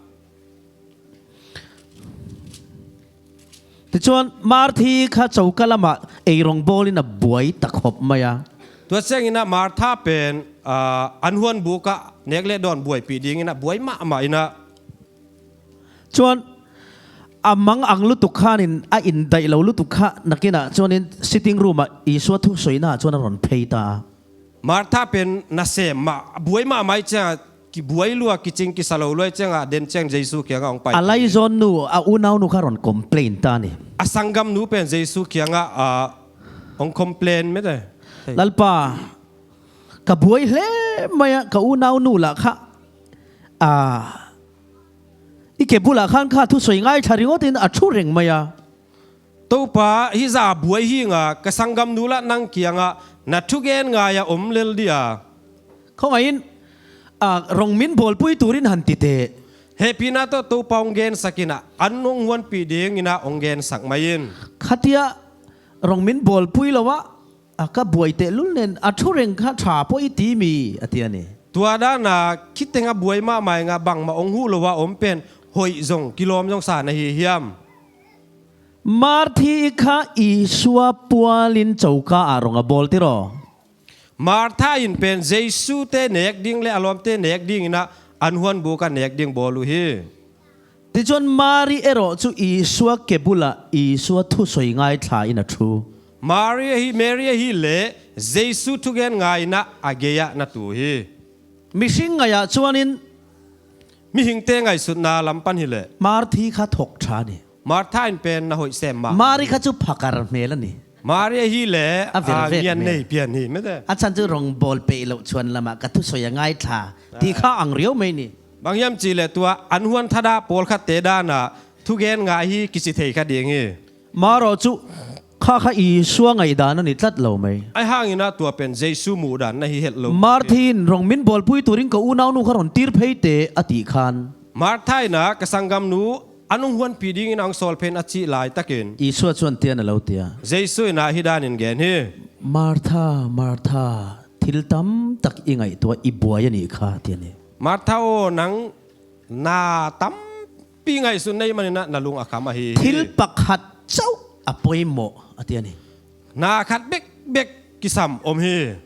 Tichuan Marthi kha choka lamah ei rawngbawlin a buai tak khawp mai a. Tua cianginah Martha pen, ah, an huan bukah nek leh dawn buaipih dinginah buai mahmah inah. Chuan a mang ang lutuk khanin a indaih lo lutuk kha nakinah chuanin sitting room ah Isua thusawina chuan a rawn phei ta a. Martha pen nasem mah, a buai mahmah ciangah, kibuai lua, kicing kisa lo lua ciangah, den ciang Jesu kiangah hong pai. A laizawn nu, a unaunu kha rawn complain ta ni. A sanggamnu pen Jesu kiangah, ah, hong complain mete. Lalpa, ka buai hle mai a, ka unaunu lah kha, ah, i ke bulah khan kha thusawi ngaithla ringawtin a thu reng mai a. Topa, hi za buai hinga, ka sanggamnu lah nang kiangah na thugen ngai a om lel dia. Khawngaihin, ah, rong min bawlpui turin han ti teh. Hehpihna tawh Topa hong gensak inah, an hong huanpih dinginah hong gensak mai in. Khatia rong min bawlpui lo ah, a ka buai teh lul nen, a thu reng kha ṭha pawh i ti mi, a ti a ni. Tua dana khiteng a buai mahmah inga bangmah hong huh lo a om pen hoih zong kilawm zong sa na hi hiam? Marthi kha Isua pualin choka ah rong a bawl tiraw. Martha in pen Jesu te nek ding le a lawmte nek dinginah an huan buk a nek ding bawl uh hi. Tichuan Mari erawh chu Isua ke bulah Isua thusawi ngaithla in a thu. Mari ahi, Mary ahi leh Jesu thugen ngaina a gei-ah na tu hi. Mihring ngaihah chuanin mihingte ngaihsutna lam pan hileh Marthi kha thawk ṭha ni. Martha in pen na hoih sem mah. Mari kha chu phakar hmel a ni. Mari ahi leh a vel vek ngian nei pian hi mete. A chhan chu rong bawl peih loh chuan lamah ka thusawi a ngaithla tih kha ang riau mai ni. Bang hiam cihleh tua an huan thadah pawlkhatte dana thugen ngai hi kici thei kha ding hi. Mari chu kha kha Isua ngaihdan a ni tlat lo mai. Ahi hangin a tua pen Jesu muhdan na hi het lo. Marthi in rong min bawlpui turin ka unaunu kha rawn tir phei teh a tih khan. Martha in a ka sanggamnu an hong huanpih dingin a hong sawl phei in a cih laitakin Isua chuan tia na lo tia. Jesu in a hi danin gen hi. Martha, Martha, thil tam tak i ngaihtuah i buai a nih kha tia ni. Martha aw, nang na tampi ngaihsun na hih manin a na lung a kham ahi hi. Thil pakhat chauh a pawimawh a tia ni. Na khat bekbek kisam om hi.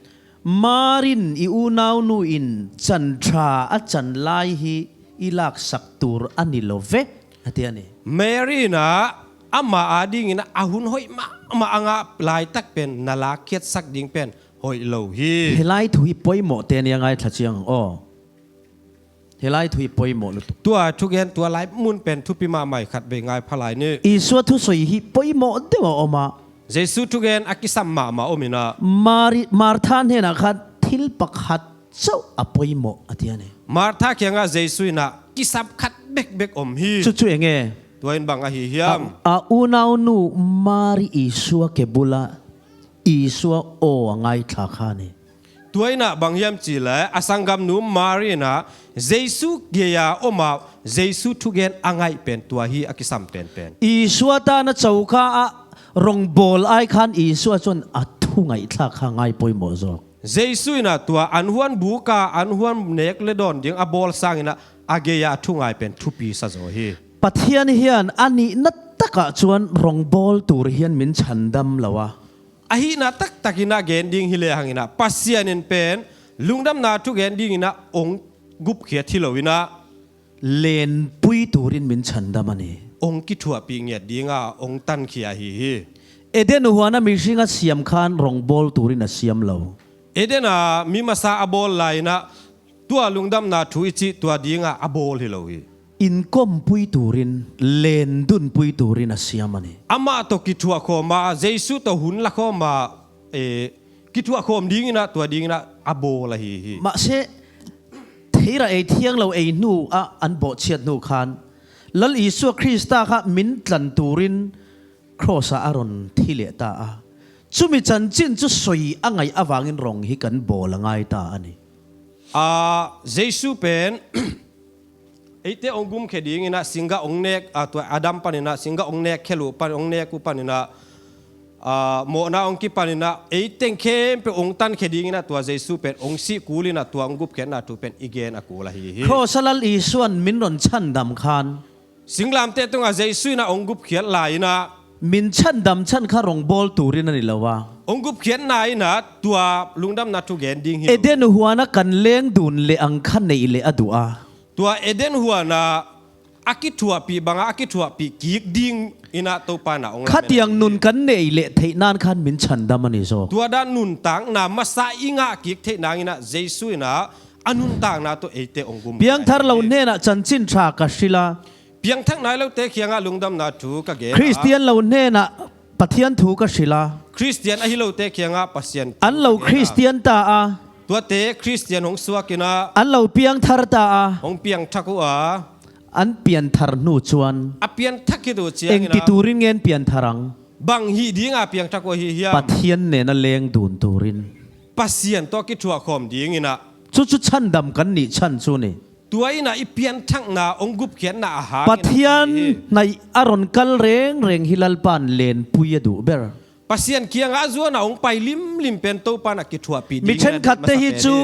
Marin i unaunu in chan ṭha a chan lai hi i laksak tur a ni lo ve a tia ni. Mary in a ama a dingin a hun hoih mahmah a ngah laitak pen na lakkhiatsak ding pen hoih lo hi. Helai thu hi pawimawh te nia ngaithla chiang aw. Helai thu hi pawimawh lutuk. Tua thugen tua lai mun pen thupi mahmah hi khat vei ngai pha lai ni. Isua thusawi hi pawimawh deuh a awm a. Jesu thugen a kisam mahmah awm in a. Mari, Martha hnenah khan thil pakhat chauh a pawimawh a tia ni. Martha kiangah Jesu in a kisam khat bekbek awm hi. Chu chu eng nge? Tua in bang ahi hiam? A, a unaunu Mari Isua ke bula Isua aw a ngaithla kha ni. Tua in a bang hiam cihleh a sanggamnu Mari in a Jesu gei-a awm a Jesu thugen a ngaih pen tua hi a kisam penpen. Isua tana choka ah rong bawl ai khan Isua chuan a thu ngaihthlak kha ngai pawimawh zawk. Jesu in a tua an huan buka an huan nek le dawn ding a bawl sangin a a gei-a a thu ngai pen thupi sa zaw hi. Pathian hian a nihna takah chuan rong bawl tur hian min chhandam lo a. A hihna taktakin a gen ding hi lehangin a Pasian in pen lungdamna thugen dingin a hong gupkhiat hi loin a lenpui turin min chhandam a ni. Hong kithuahpih ngiat dinga hong tankhia ahi hi. Eden huana mihring a siam khan rong bawl turin a siam lo. Eden a mi masa a bawl lai-in a tua lungdamna thu i cih tua dinga a bawl hi lo hi. Inkawmpui turin, lendunpui turin a siam a ni. Amah tawh kithuah khawm a, Jesu tawh hun la khawm a, eh, kithuah khawm dingin a, tua dingin a, a bawl ahi hi. Mahse, ei rah ei thiang lo ei hnu ah an bawhchiat hnu khan Lal Isua Krista kha min tlan turin cross ah a ron thi leh ta a. Cumi chanchin cu soi a ngaih avangin rong hi kan bawl a ngai ta a ni. A, Jesu pen eite hong gumkhia dingin ah singgah hong nek, a, tua Adam panin ah singgah hong nek khel uh pan, hong nek uh panin ah, a, mawhna hong kipanin ah ei teng khempeuh hong tankhia dingin ah tua Jesu pen hong sih kulin ah tua hong gupkhiatna thu pen i gen a kul ahi hi. Cross ah Lal Isuan min ron chandam khan singlamteh tungah Jesu in ah hong gupkhiat lai-in ah min chandam chan kha rongbawl turin a ni lo a, hong gupkhiatna in ah tua lungdamna thu gen ding hi. Eden huan ah kan lengdun leh ang kha neih leh a duh a, tua Eden huan ah a kithuahpih bangah a kithuahpih kik dingin ah Topa in ah hong lamen ahi hi. Khatiang nun kan neih leh theih nan khan min chandam a ni zaw. Tua dan nuntakna masa i ngah kik theih nangin ah Jesu in ah a nuntakna tawh eite hong gum. Piangthar lo hnenah chanchin ṭha ka hril a, piangthak nai lote kiangah lungdamna thu ka gen a, Khristian lo hnenah Pathian thu ka hril a, Khristian ahi lote kiangah Pasian thu ka gen a, an lo Khristian ta a, tuate Khristian hong suakin ah, an lo piangthar ta a, hong piangthak uh a, an pianthar hnu chuan a pianthak khit uh ciangin ah, engti turin ngen pianthar ang? Bang hih dinga piangthak uh ahi hiam? Pathian nena lengdun turin. Pasian tawh kithuahkhawm dingin ah. Cucu chandam kan nih chan cu ni. Tua in ah i pianthakna hong gupkhiatna a hang Pathian hnaih a ron kal rengreng hi Lalpan lenpui a duh ber. Pasian kiangah a zuan ah hong pai limlim pen Topa in ah kithuahpih dingin a, mi ṭhenkhatte hi cu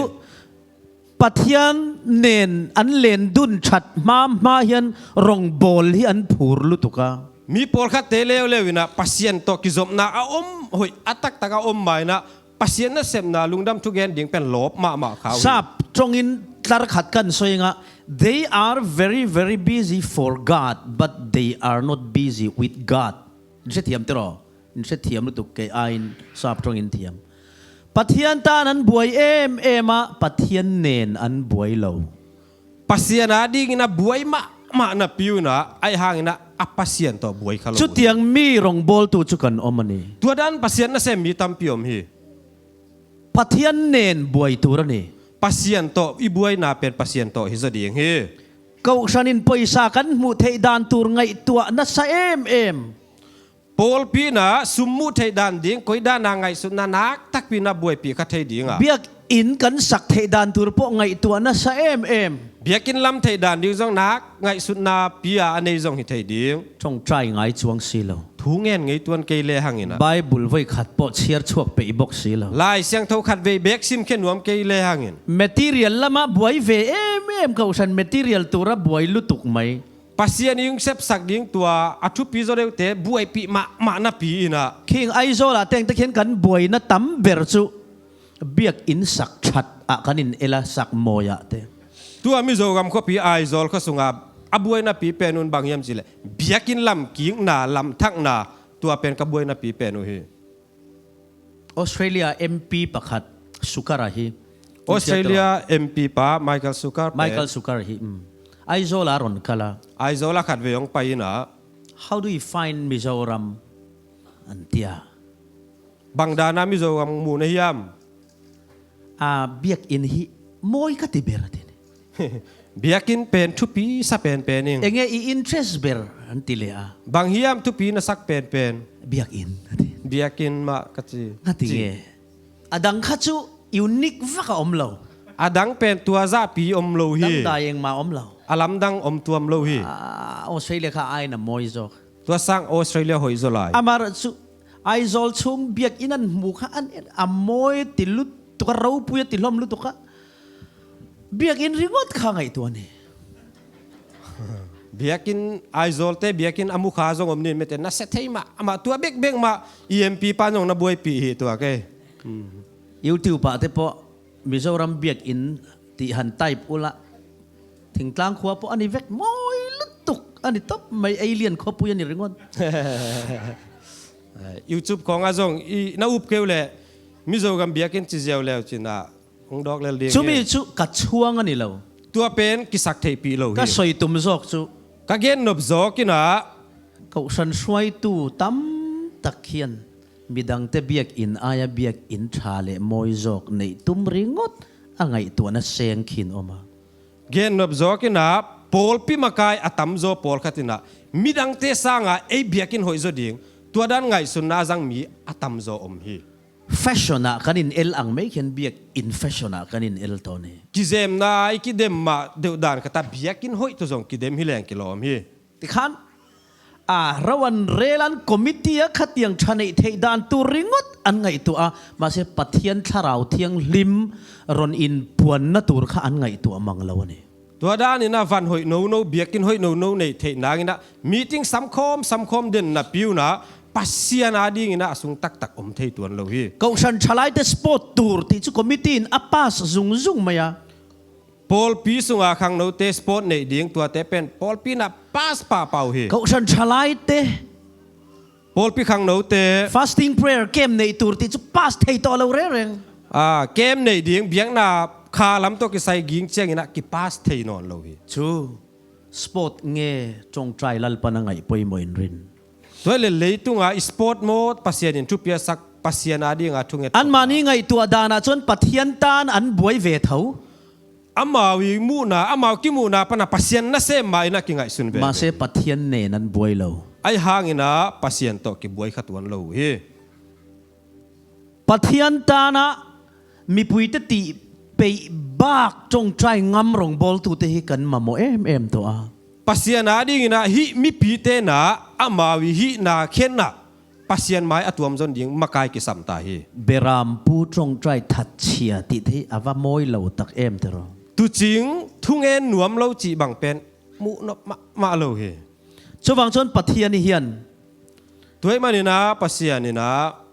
Pathian nen an lendun ṭhat hmahma hian rongbawl hi an phur lutuk a. Mi pawlkhatte leuleu in ah Pasian tawh kizopna a om hoih a taktak a om ma in ah Pasian nasepna lungdam thugen ding pen lawp mahmah kha uh hi. Sap ṭawngin tlar khat kan sawi ing a, they are very, very busy for God, but they are not busy with God. Hrethiam tiraw? Hrethiam lutuk kei aiin sap ṭawngin thiam. Pathian tan an buai em em a, Pathian nen an buai lo. Pasian a dingin a buai mahmah napi un ah, ahi hangin ah a Pasian tawh buai kha lo. Chutiang mi rongbawltu cu kan om a ni. Tua dan Pasian nasem mi tampi om hi. Pathian nen buai tur a ni. Pasian tawh i buaina pen Pasian tawh hi zaw ding hi. Kohhran in pawisa kan hmuh theih dan tur ngaihtuah nasa em em. Pawlpi in ah sum muh theih dan ding, koi dan a ngaihsutna nak takpi in ah buaipih kha thei ding a. Biakinn kan sak theih dan tur pawh ngaihtuah nasa em em. Biakinn lam theih dan ding zong nak ngaihsutna pi a a nei zong hi thei ding. Ṭawngṭai ngai cuang si lo. Thu ngen ngei tuan kei le hangin ah. Bible voi khat pawh chhiar chhuak peih bawk si lo. Lai Siangtho khat vei bek sim khe nuam kei le hangin. Material lamah buai ve em em, kohhran material tura buai lutuk mai. Pasian in sepsak ding tua a thupi zaw deuhte buaipih mahmah napi in ah. Khing Aizawl ah tengte khian kan buaina tam ber cu biakinn sak ṭhat ah kan in el a, sak mawi ah te. Tua Mizogam khuapi Aizawl khua sungah a buai napi pen un bang hiam cihleh biakinn lamkikna, lamthakna, tua pen ka buai napi pen uh hi. Australia M P pakhat Sukkar ahi. Australia M P pa Michael Sukkar pen. Michael Sukkar ahi. Mm. Aizawl a ron kal a. Aizawl a khat vei hong pai in ah. How do you find Mizoram? An ti a. Bang dan a Mizoram mu na hiam? A, biakinn hi mawi ka ti ber a ti ni. Biakinn pen thupi sa penpen ing. Enge i interest ber an ti le a. Bang hiam thupi na sak penpen? Biakinn a ti. Biakinn mah ka ti. Nga ti nge. A dang kha cu unique vak a om lo. A dang pen tua zahpi om lo hi. Dang dai engmah om lo. A lamdang om tuam lo hi. A, Australia kha ai na mawi zawk. Tua sang Australia hoih zaw lai. Amar cu Aizawl chung biakinn an hmu kha an en a mawi ti lutuk a, ropui a ti hlawm lutuk a. Biakinn ringawt kha ngaihtuah ni. Biakinn Aizawlte biakinn a mu kha zong om nin mete na sia thei mah amah tua bekbek mah E M P pa zong na buaipih hi tua kei. YouTube ah te pawh Mizoram biakinn tih han type ula. Thingtlang khua pawh a ni vek mawi lutuk a ni tawp mai, ei lian khawpui a ni ringawt. YouTube khawngah zong i na up keu leh Mizo gam biakinn ci ziau leu cinah hong dawk lel ding hi. Cumi cu ka chuang a ni lo. Tua pen kisak theihpih lo hi. Ka soi tum zawk cu ka gen nop zawk inah kohhran hruaitu tamtak khian midangte biakinn aia biakinn ṭha le mawi zawk neih tum ringawt a ngaihtuahna seng khin om a. Gennop zawk inah pawlpi makai a tamzaw pawlkhat inah midangte sangah ei biakinn hoih zaw ding, tua dan ngaihsunna a zang mi a tamzaw om hi. Fashion ah kan in el ang mei khian biakinn fashion ah kan in el tawn hi. Kizemna i kidem mah deuh dan khat ah biakinn hoih tawh zong kidem hi leng kilawm hi. Tikhan a rauh an rel an committee a khatiang tha neih theih dan tur ringawt an ngaihtuah a, mahse Pathian Thlarau Thianghlim ron in puanna tur kha an ngaihtuah mang lo a ni. Tua daninah van hoih nono, biakinn hoih nono neih theih nanginah meeting samkhawm samkhawm den napi unah Pasian adinginah a sung taktak om thei tuan lo hi. Kohhran thalaite sport tur tih cu committee in a pass zungzung mai a. Pawlpi sunga khangnote sport neih ding, tuate pen pawlpi inah pass pahpah uh hi. Kohhran thalaite pawlpi khangnote fasting prayer camp neih tur tih cu pass thei tawh lo rereng. Ah, camp neih ding, biakna kha lam tawh kisai ging cianginah kipass thei nawn lo hi. Cu sport nge ṭawngṭai Lalpan a ngaih poimawh in rin. Tua le leitunga i sport maw Pasian in thupiasak, Pasian adinga thunget anmahni ngaihtuah danah cun Pathian tan an buai ve tho. Amau i muhna, amau kimuhna pana Pasian nasem mah inah kingaihsun ve. Mahse Pathian nen an buai lo. Ahi hanginah Pasian tawh kibuai kha tuan lo uh hi. Pathian tanah mipuite tih peih bak ṭawngṭai ngam rongbawltute hi kan mamawh emem tawh a. Pasian adinginah hih mipite inah amau i hihna khenah Pasian mai a tuamzon ding makai kisam ta hi. Berampu ṭawngṭai thatchia tih thei a va mawi lo tak em tiraw. Tucing thungen nuam lo cih bang pen muhnop mahmah lo hi. Cuvang cun Pathian i hian. Tuai maninah Pasian inah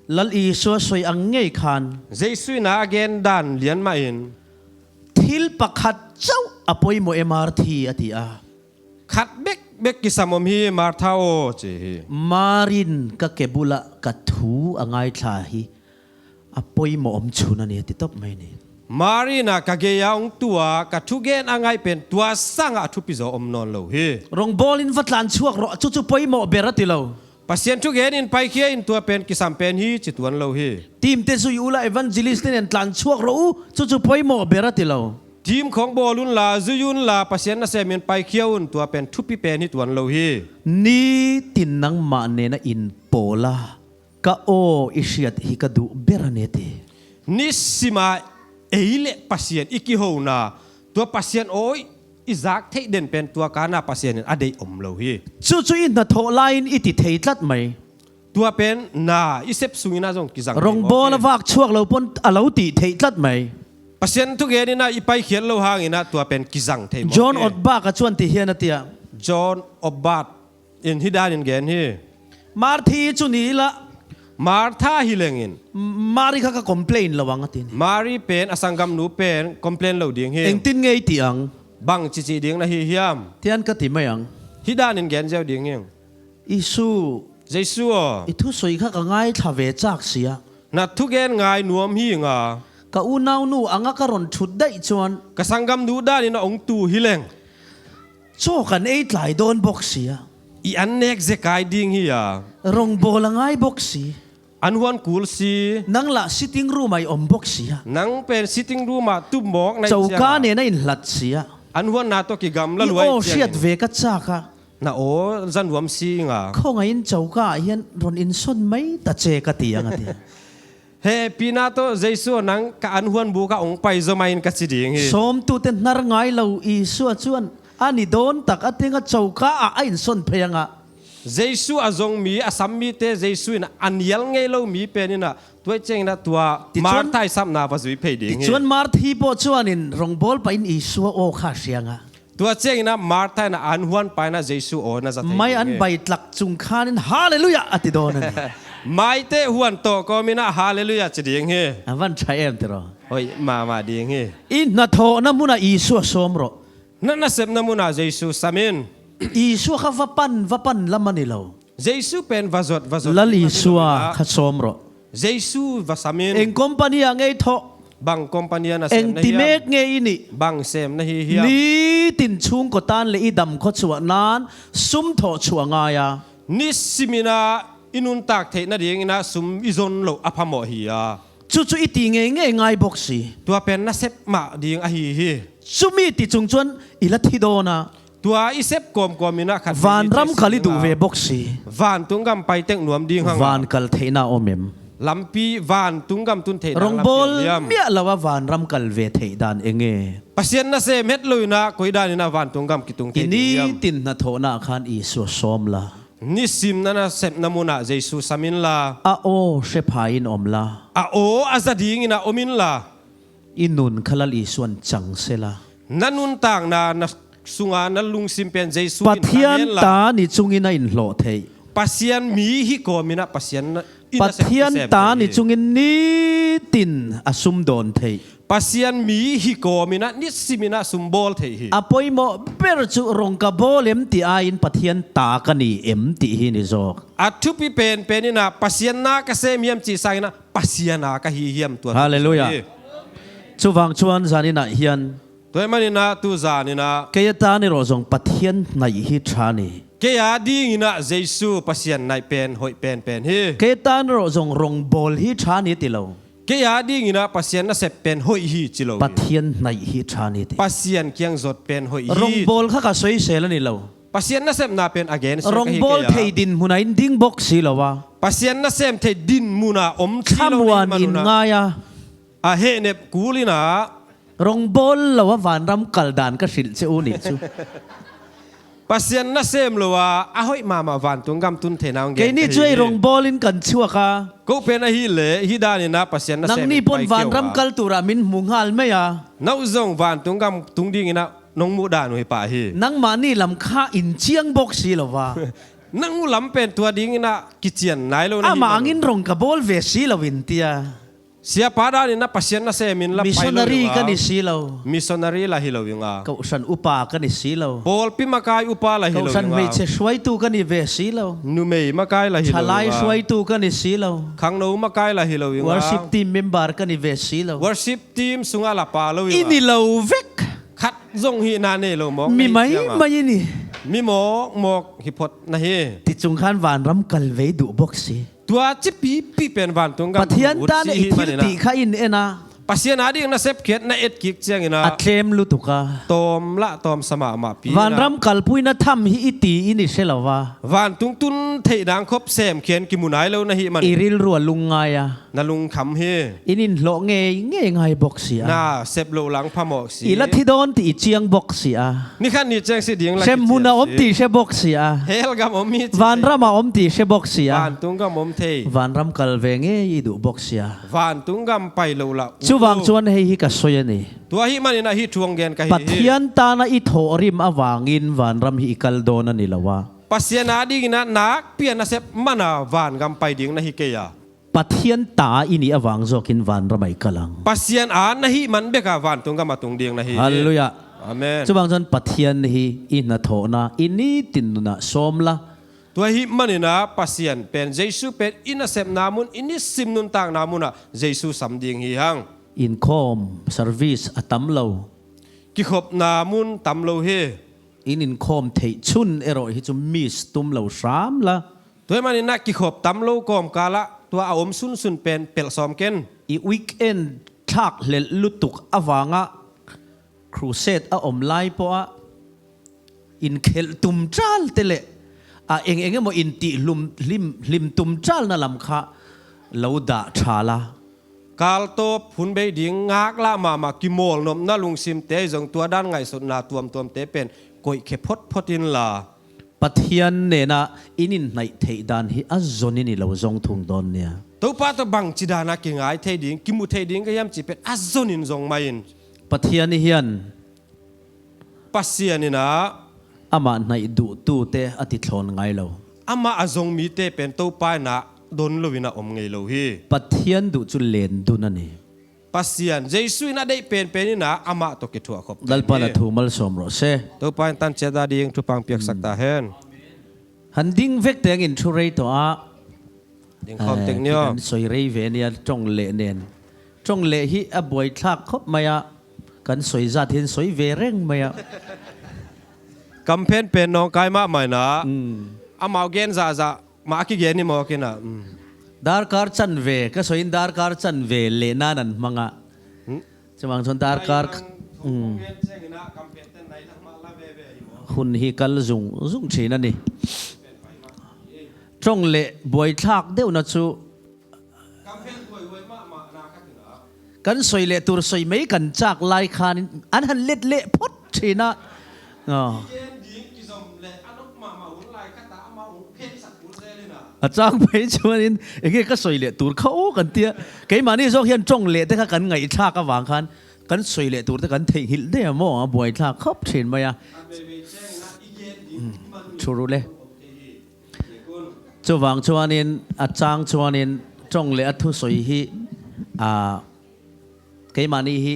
Lal Isua soi ang ngei khan Jesu inah a gen dan lian mahin thil pakhat cauh a poimawh e Marthi a ti a. Khat bekbek kisam om hi Martha aw ci hi. Marin ka kebulah ka thu a ngaithla hi. A poimawh om chun a ni a ti top mai ni. Mari inah ka gei-a hong tua ka thugen a ngaih pen tua sangah a thupi zaw om nawn lo hi. Rongbawl in va tlanchuak rawh, cucu poimawh ber a ti lo. Pasian thugen in paikhia in tua pen kisam pen hi ci tuan lo hi. Team te zui uhla evangelist in en tlanchuak rawh uh, cucu poimawh ber a ti lo. Team khawng bawl unla, zui unla, Pasian nasem in paikhia un tua pen thupi pen hi tuan lo hi. Nitin nangmah nena in pawla ka aw i hriat hi ka duh ber a ni ti. Nisima ei le Pasian i kihona, tua Pasian aw i zak theih den pen tua kana Pasian in a deih om lo hi. Cucu i hnathawh lai-in i ti thei tlat mai. Tua pen na i sep sungin a zong kizang thei mawk hi. Rongbawl a vak chuak lo pon a lo ti thei tlat mai. Pasian thugen inah i paikhiat lo hanginah tua pen kizang thei mawk hi. John Ottbach a cuan ti hian a tia. John Ottbach in hi danin gen hi. Marthi cu ni lah. Martha hi lengin. Mari kha ka complain lo ang a ti ni. Mari pen a sanggamnu pen complain lo ding hi. Engtin ngei ti ang. Bang cici ding na hi hiam. Tian ka ti mai ang. Hi danin gen ziau ding hi. Isu. Jesu aw. I thusoi kha ka ngaithla ve cak sia. Na thugen ngai nuam hi nga. Ka unaunu anga ka ron thut daih chuan. Ka sanggamnu danin a ong tu hi leng. Chaw kan ei tlai dawn bawk sia. I an nek zekai ding hi a. Rongbawl a ngai bawk si. An huan kul si. Nang lah sitting room ai om bawk sia. Nang pen sitting room ah tum mawk na hi cianga. Choka nena in hlat sia. An huanna tawh kigamla luai ciangin. I aw hriat ve ka chak a. Na aw zanuam si nga. Khawngaih in choka ah hian rawn insawn mai ta che ka ti ang a ti. Hehpihna tawh Jesu aw nang ka an huan buk ah ong pai zaw mai in ka ci ding hi. Sawmtute hnar ngai lo Isua chuan a ni dawn tak a tinga choka ah a insawn phei ang a. Jesu a zong mi, a sam mite Jesu in a nial ngei lo mi pen inah tuai ciangin ah tua Martha i sapna va zui phei ding hi. Tichuan Marthi pawh chuanin rongbawl pahin Isua aw kha hria ang a. Tua ciangin ah Martha in a an huan pahin ah Jesu aw na za thei ding hi. Mai an bai tlak chung khanin Hallelujah a ti dawn a ni. Maite huan tawh kawmin ah Hallelujah ci ding hi. A van ṭha em tiraw. Hoih mahmah ding hi. I hnathawhna hmunah Isua sawm rawh. Na nasepna hmunah Jesu sam in. Isua kha va pan, va pan lam a ni lo. Jesu pen va zawt, va zawt. Lal Isua kha sawm rawh. Jesu va sam in. Eng company ah ngei thawh. Bang company ah na sem na hiam. Eng ti mek ngei i nih. Bang sem na hi hiam. Nitin chhungkaw tan leh i dam khawchhuah nan sum thawh chhuah ngai a. Nisimin ah i nuntak theih nadingin ah sum i zon loh a phamawh hi a. Chu chu i ti ngeingei ngai bawk si. Tua pen nasep mah ding ahi hi. Cumi ti cung cuan i la thi dawn a, tua i sep kawmkawm in ah khat vanram kal i duh ve bok si. Vantung gam pai tek nuam ding hang a, van kal theihna om em? Lampi, vantung gam tun theihna lampi om hiam? Rongbawl miah lo a vanram kal ve theih dan eng e? Pasian nasem het lo in ah koi dan in ah vantung gam kitung thei ding hiam? I nitin hnathawhna khan Isua sawm la. Nisim na nasepna munah Jesu sam inla. A aw hre pha in om la. A aw a za dingin ah om inla. I nun kha Lal Isuan cang sela. Na nuntakna, na sunga na lungsim pen Jesu in Pathian ta ni cungin a in hlawh theih. Pasian mi hi kawmin ah Pasian na, i nasep, Pathian ta ni cungin nitin a sum dawn theih. Pasian mi hi kawmin ah nisimin ah sum bawl theih hi. A poimawh ber cu rong ka bawl em ti ai-in Pathian ta ka ni em ti hi ni zawk. A thupi penpen in ah Pasian na ka sem hiam cih sangin ah Pasian a ka hi hiam tua. Halleluiah. Cuvang cuan zanin ah hian. Tua ahih manin ah tu zanin ah. Kei a ta ni rawh zong Pathian naih hi ṭha ni. Kei a dingin ah Jesu Pasian naih pen hoih penpen hi. Kei a ta ni rawh zong rongbawl hi ṭha ni ti lo. Kei a dingin ah Pasian nasep pen hoih hi ci lo hi. Pathian naih hi ṭha ni ti. Pasian kiang zot pen hoih hi. Rongbawl kha ka soisel a ni lo. Pasian nasepna pen a gen sia ka hi kei a. Rongbawl thei dinhmun ah in ding bok si lo a. Pasian nasem thei dinhmun ah om si lo na hih manun ah. Thamuan in ngai a. A hehnep kul in ah. Rongbawl lo a vanram kal dan ka hrilh cia u ni cu. Pasian nasem lo a, a hoih mahmah vantung gam tun theihna hong gen ka hi. Kei ni cu ei rongbawl in kan chuak a. Ko pen ahih leh hih dan in ah Pasian nasem in pai kio a. Nang ni pun vanram kal tur ah min hmu nghal mei a. No zong vantung gam tung dingin ah nong muh dan uh hi pah hi. Nangmah ni lam kha in ciang bok si lo va. Nang uh lam pen tua dingin ah kician nai lo na hi. Amah angin rong ka bawl ve si lo in tia. Siapa dan in ah Pasian nasem in la pai lo. Missionary ka ni si lo. Missionary la hi lo ing a. Kohhran upa ka ni si lo. Pawlpi makai upa la hi lo ing a. Kohhran hmeichhe hruaitu ka ni ve si lo. Numei makai la hi lo ing a. Thalai hruaitu ka ni si lo. Khangno makai la hi lo ing a. Worship team member ka ni ve si lo. Worship team sungah la pha lo ing a. I ni lo vek. Khat zong hihna nei lo mawk na hi ciang a. Mi maimai i ni. Mi mawkmawk hi phot na hi. Ti cung khan vanram kal ve i duh bok si. Tua cipipi pen vantung gam Pathian ta na i thil tih kha in en a. Pasian a ding nasep khiat na et kik ciangin ah. A tlem lutuk a. Tawm lah tawm sa mahmah pi in ah. Vanram kalpui na tham hi i ti i ni hre lo va. Vantung tun theih dang khop sem khian kimu nai lo na hih man. I rilru a lungngai a. Na lungkham hi. In in hlawh ngei ngei ngai bok si a. Na sep loh lang phamawh si. I la thi dawn ti i ciang bok si a. Ni khat ni ciang si ding la. Hremhmun a om ti hre bok si a. Hell gam om hi ci. Vanram a om ti hre bok si a. Vantung gam om thei. Vanram kal ve ngei i duh bok si a. Vantung gam pai lo lah. Cuvang cuan hei hi ka soi a ni. Tua hih manin ah hih thu hong gen ka hi hi. Pathian ta na i thawh rim avangin vanram hi i kal dawn a ni lo a. Pasian a dingin ah nakpi a nasep man a vangam pai ding na hi kei a. Pathian ta i nih avang zawkin vanram ah i kal ang. Pasian a na hih man bek a vantung gam a tung ding na hi hi. Halleluiah. Amen. Cuvang cuan Pathian hi i hnathawhna i nitin nunah sawm la. Tua hih manin ah Pasian pen Jesu pen i nasepna mun i nisim nuntakna munah Jesu sam ding hi hang. Innkhawm service a tam lo. Kikhopna mun tam lo hi. In innkhawm theih chun erawh hi cu miss tum lo hram la. Tua hih manin ah kikhop tam lo kawmkal ah tua a om sunsun pen pelh sawm ken. I weekend thlak hlelh lutuk avangah crusade a om lai pawh ah in khelh tum ṭal te leh a eng eng emaw in tih hlum, hlim, hlim tum ṭalna lam kha lo dah ṭhal a. Kaltawp hun bei ding ngaklah mahmah kimawlnopna lungsimte zong tua dan ngaihsutna tuamtuamte pen koihkhia photphot inla. Pathian hnenah in in hnaih theih dan hi a zon in i lo zong thung dawn nia. Topa tawh bangci danah kingai thei ding, kimu thei ding ka hiam cih pen a zon in zong mai in. Pathian i hian Pasian in ah amah hnaih duhtute a tithlawn ngai lo. Amah a zong mite pen Topa in ah don loin a om ngei lo hi. Pathian duh cu len dun a ni. Pasian Jesu in a deih penpen in ah amah tawh kithuah khop. Lalpa na thu malsawm rawh se. Topa in tanciat a ding thupha piaksak ta hen. Han ding vek tengin thurei tawh ah Dingkhawm tek ni aw. Kan soi rei ve nia, ṭong leh nen. Ṭong leh hi a buaithlak khop mai ah kan soi zat hin soi ve reng mai ah. Kamphen pen nawngkai mahmah in ah. Amau gen zahzah mah a kigen hi mawk in ah. Darkar can ve, ka soi in darkar can ve lehna nan hmang ah. Cumang chuan darkar Hun hi kal zung zung thin a ni. Ṭawng le buaithlak deuhna chu kan soi le tur soi mei kan chak lai khan an han let leh phot thin a. A chang phei chuanin enge ka soi le tur kha aw kan tia. Keimahni zawk hian ṭawng le te kha kan ngaihthlak avang khan kan soi le tur te kan theih nghilh deuh a maw, a buaithlak khawp thin mai a. Thu ru le. Chuvang chuanin a chang chuanin ṭawng le a thusawi hi, a, keimahni hi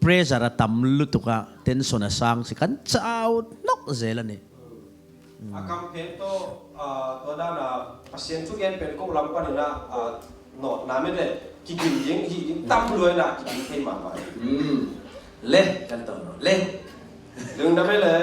pressure a tam lutuk a, tension a sang si kan chau hnawk zel a ni. A kam phen tawh, a, tua dana Pasian thugen pen ko lam panin a, a, nawtna mete kigin ding hi ding tam luaina kigin thei mahmah. Le kan tawh le. Lungdam e le.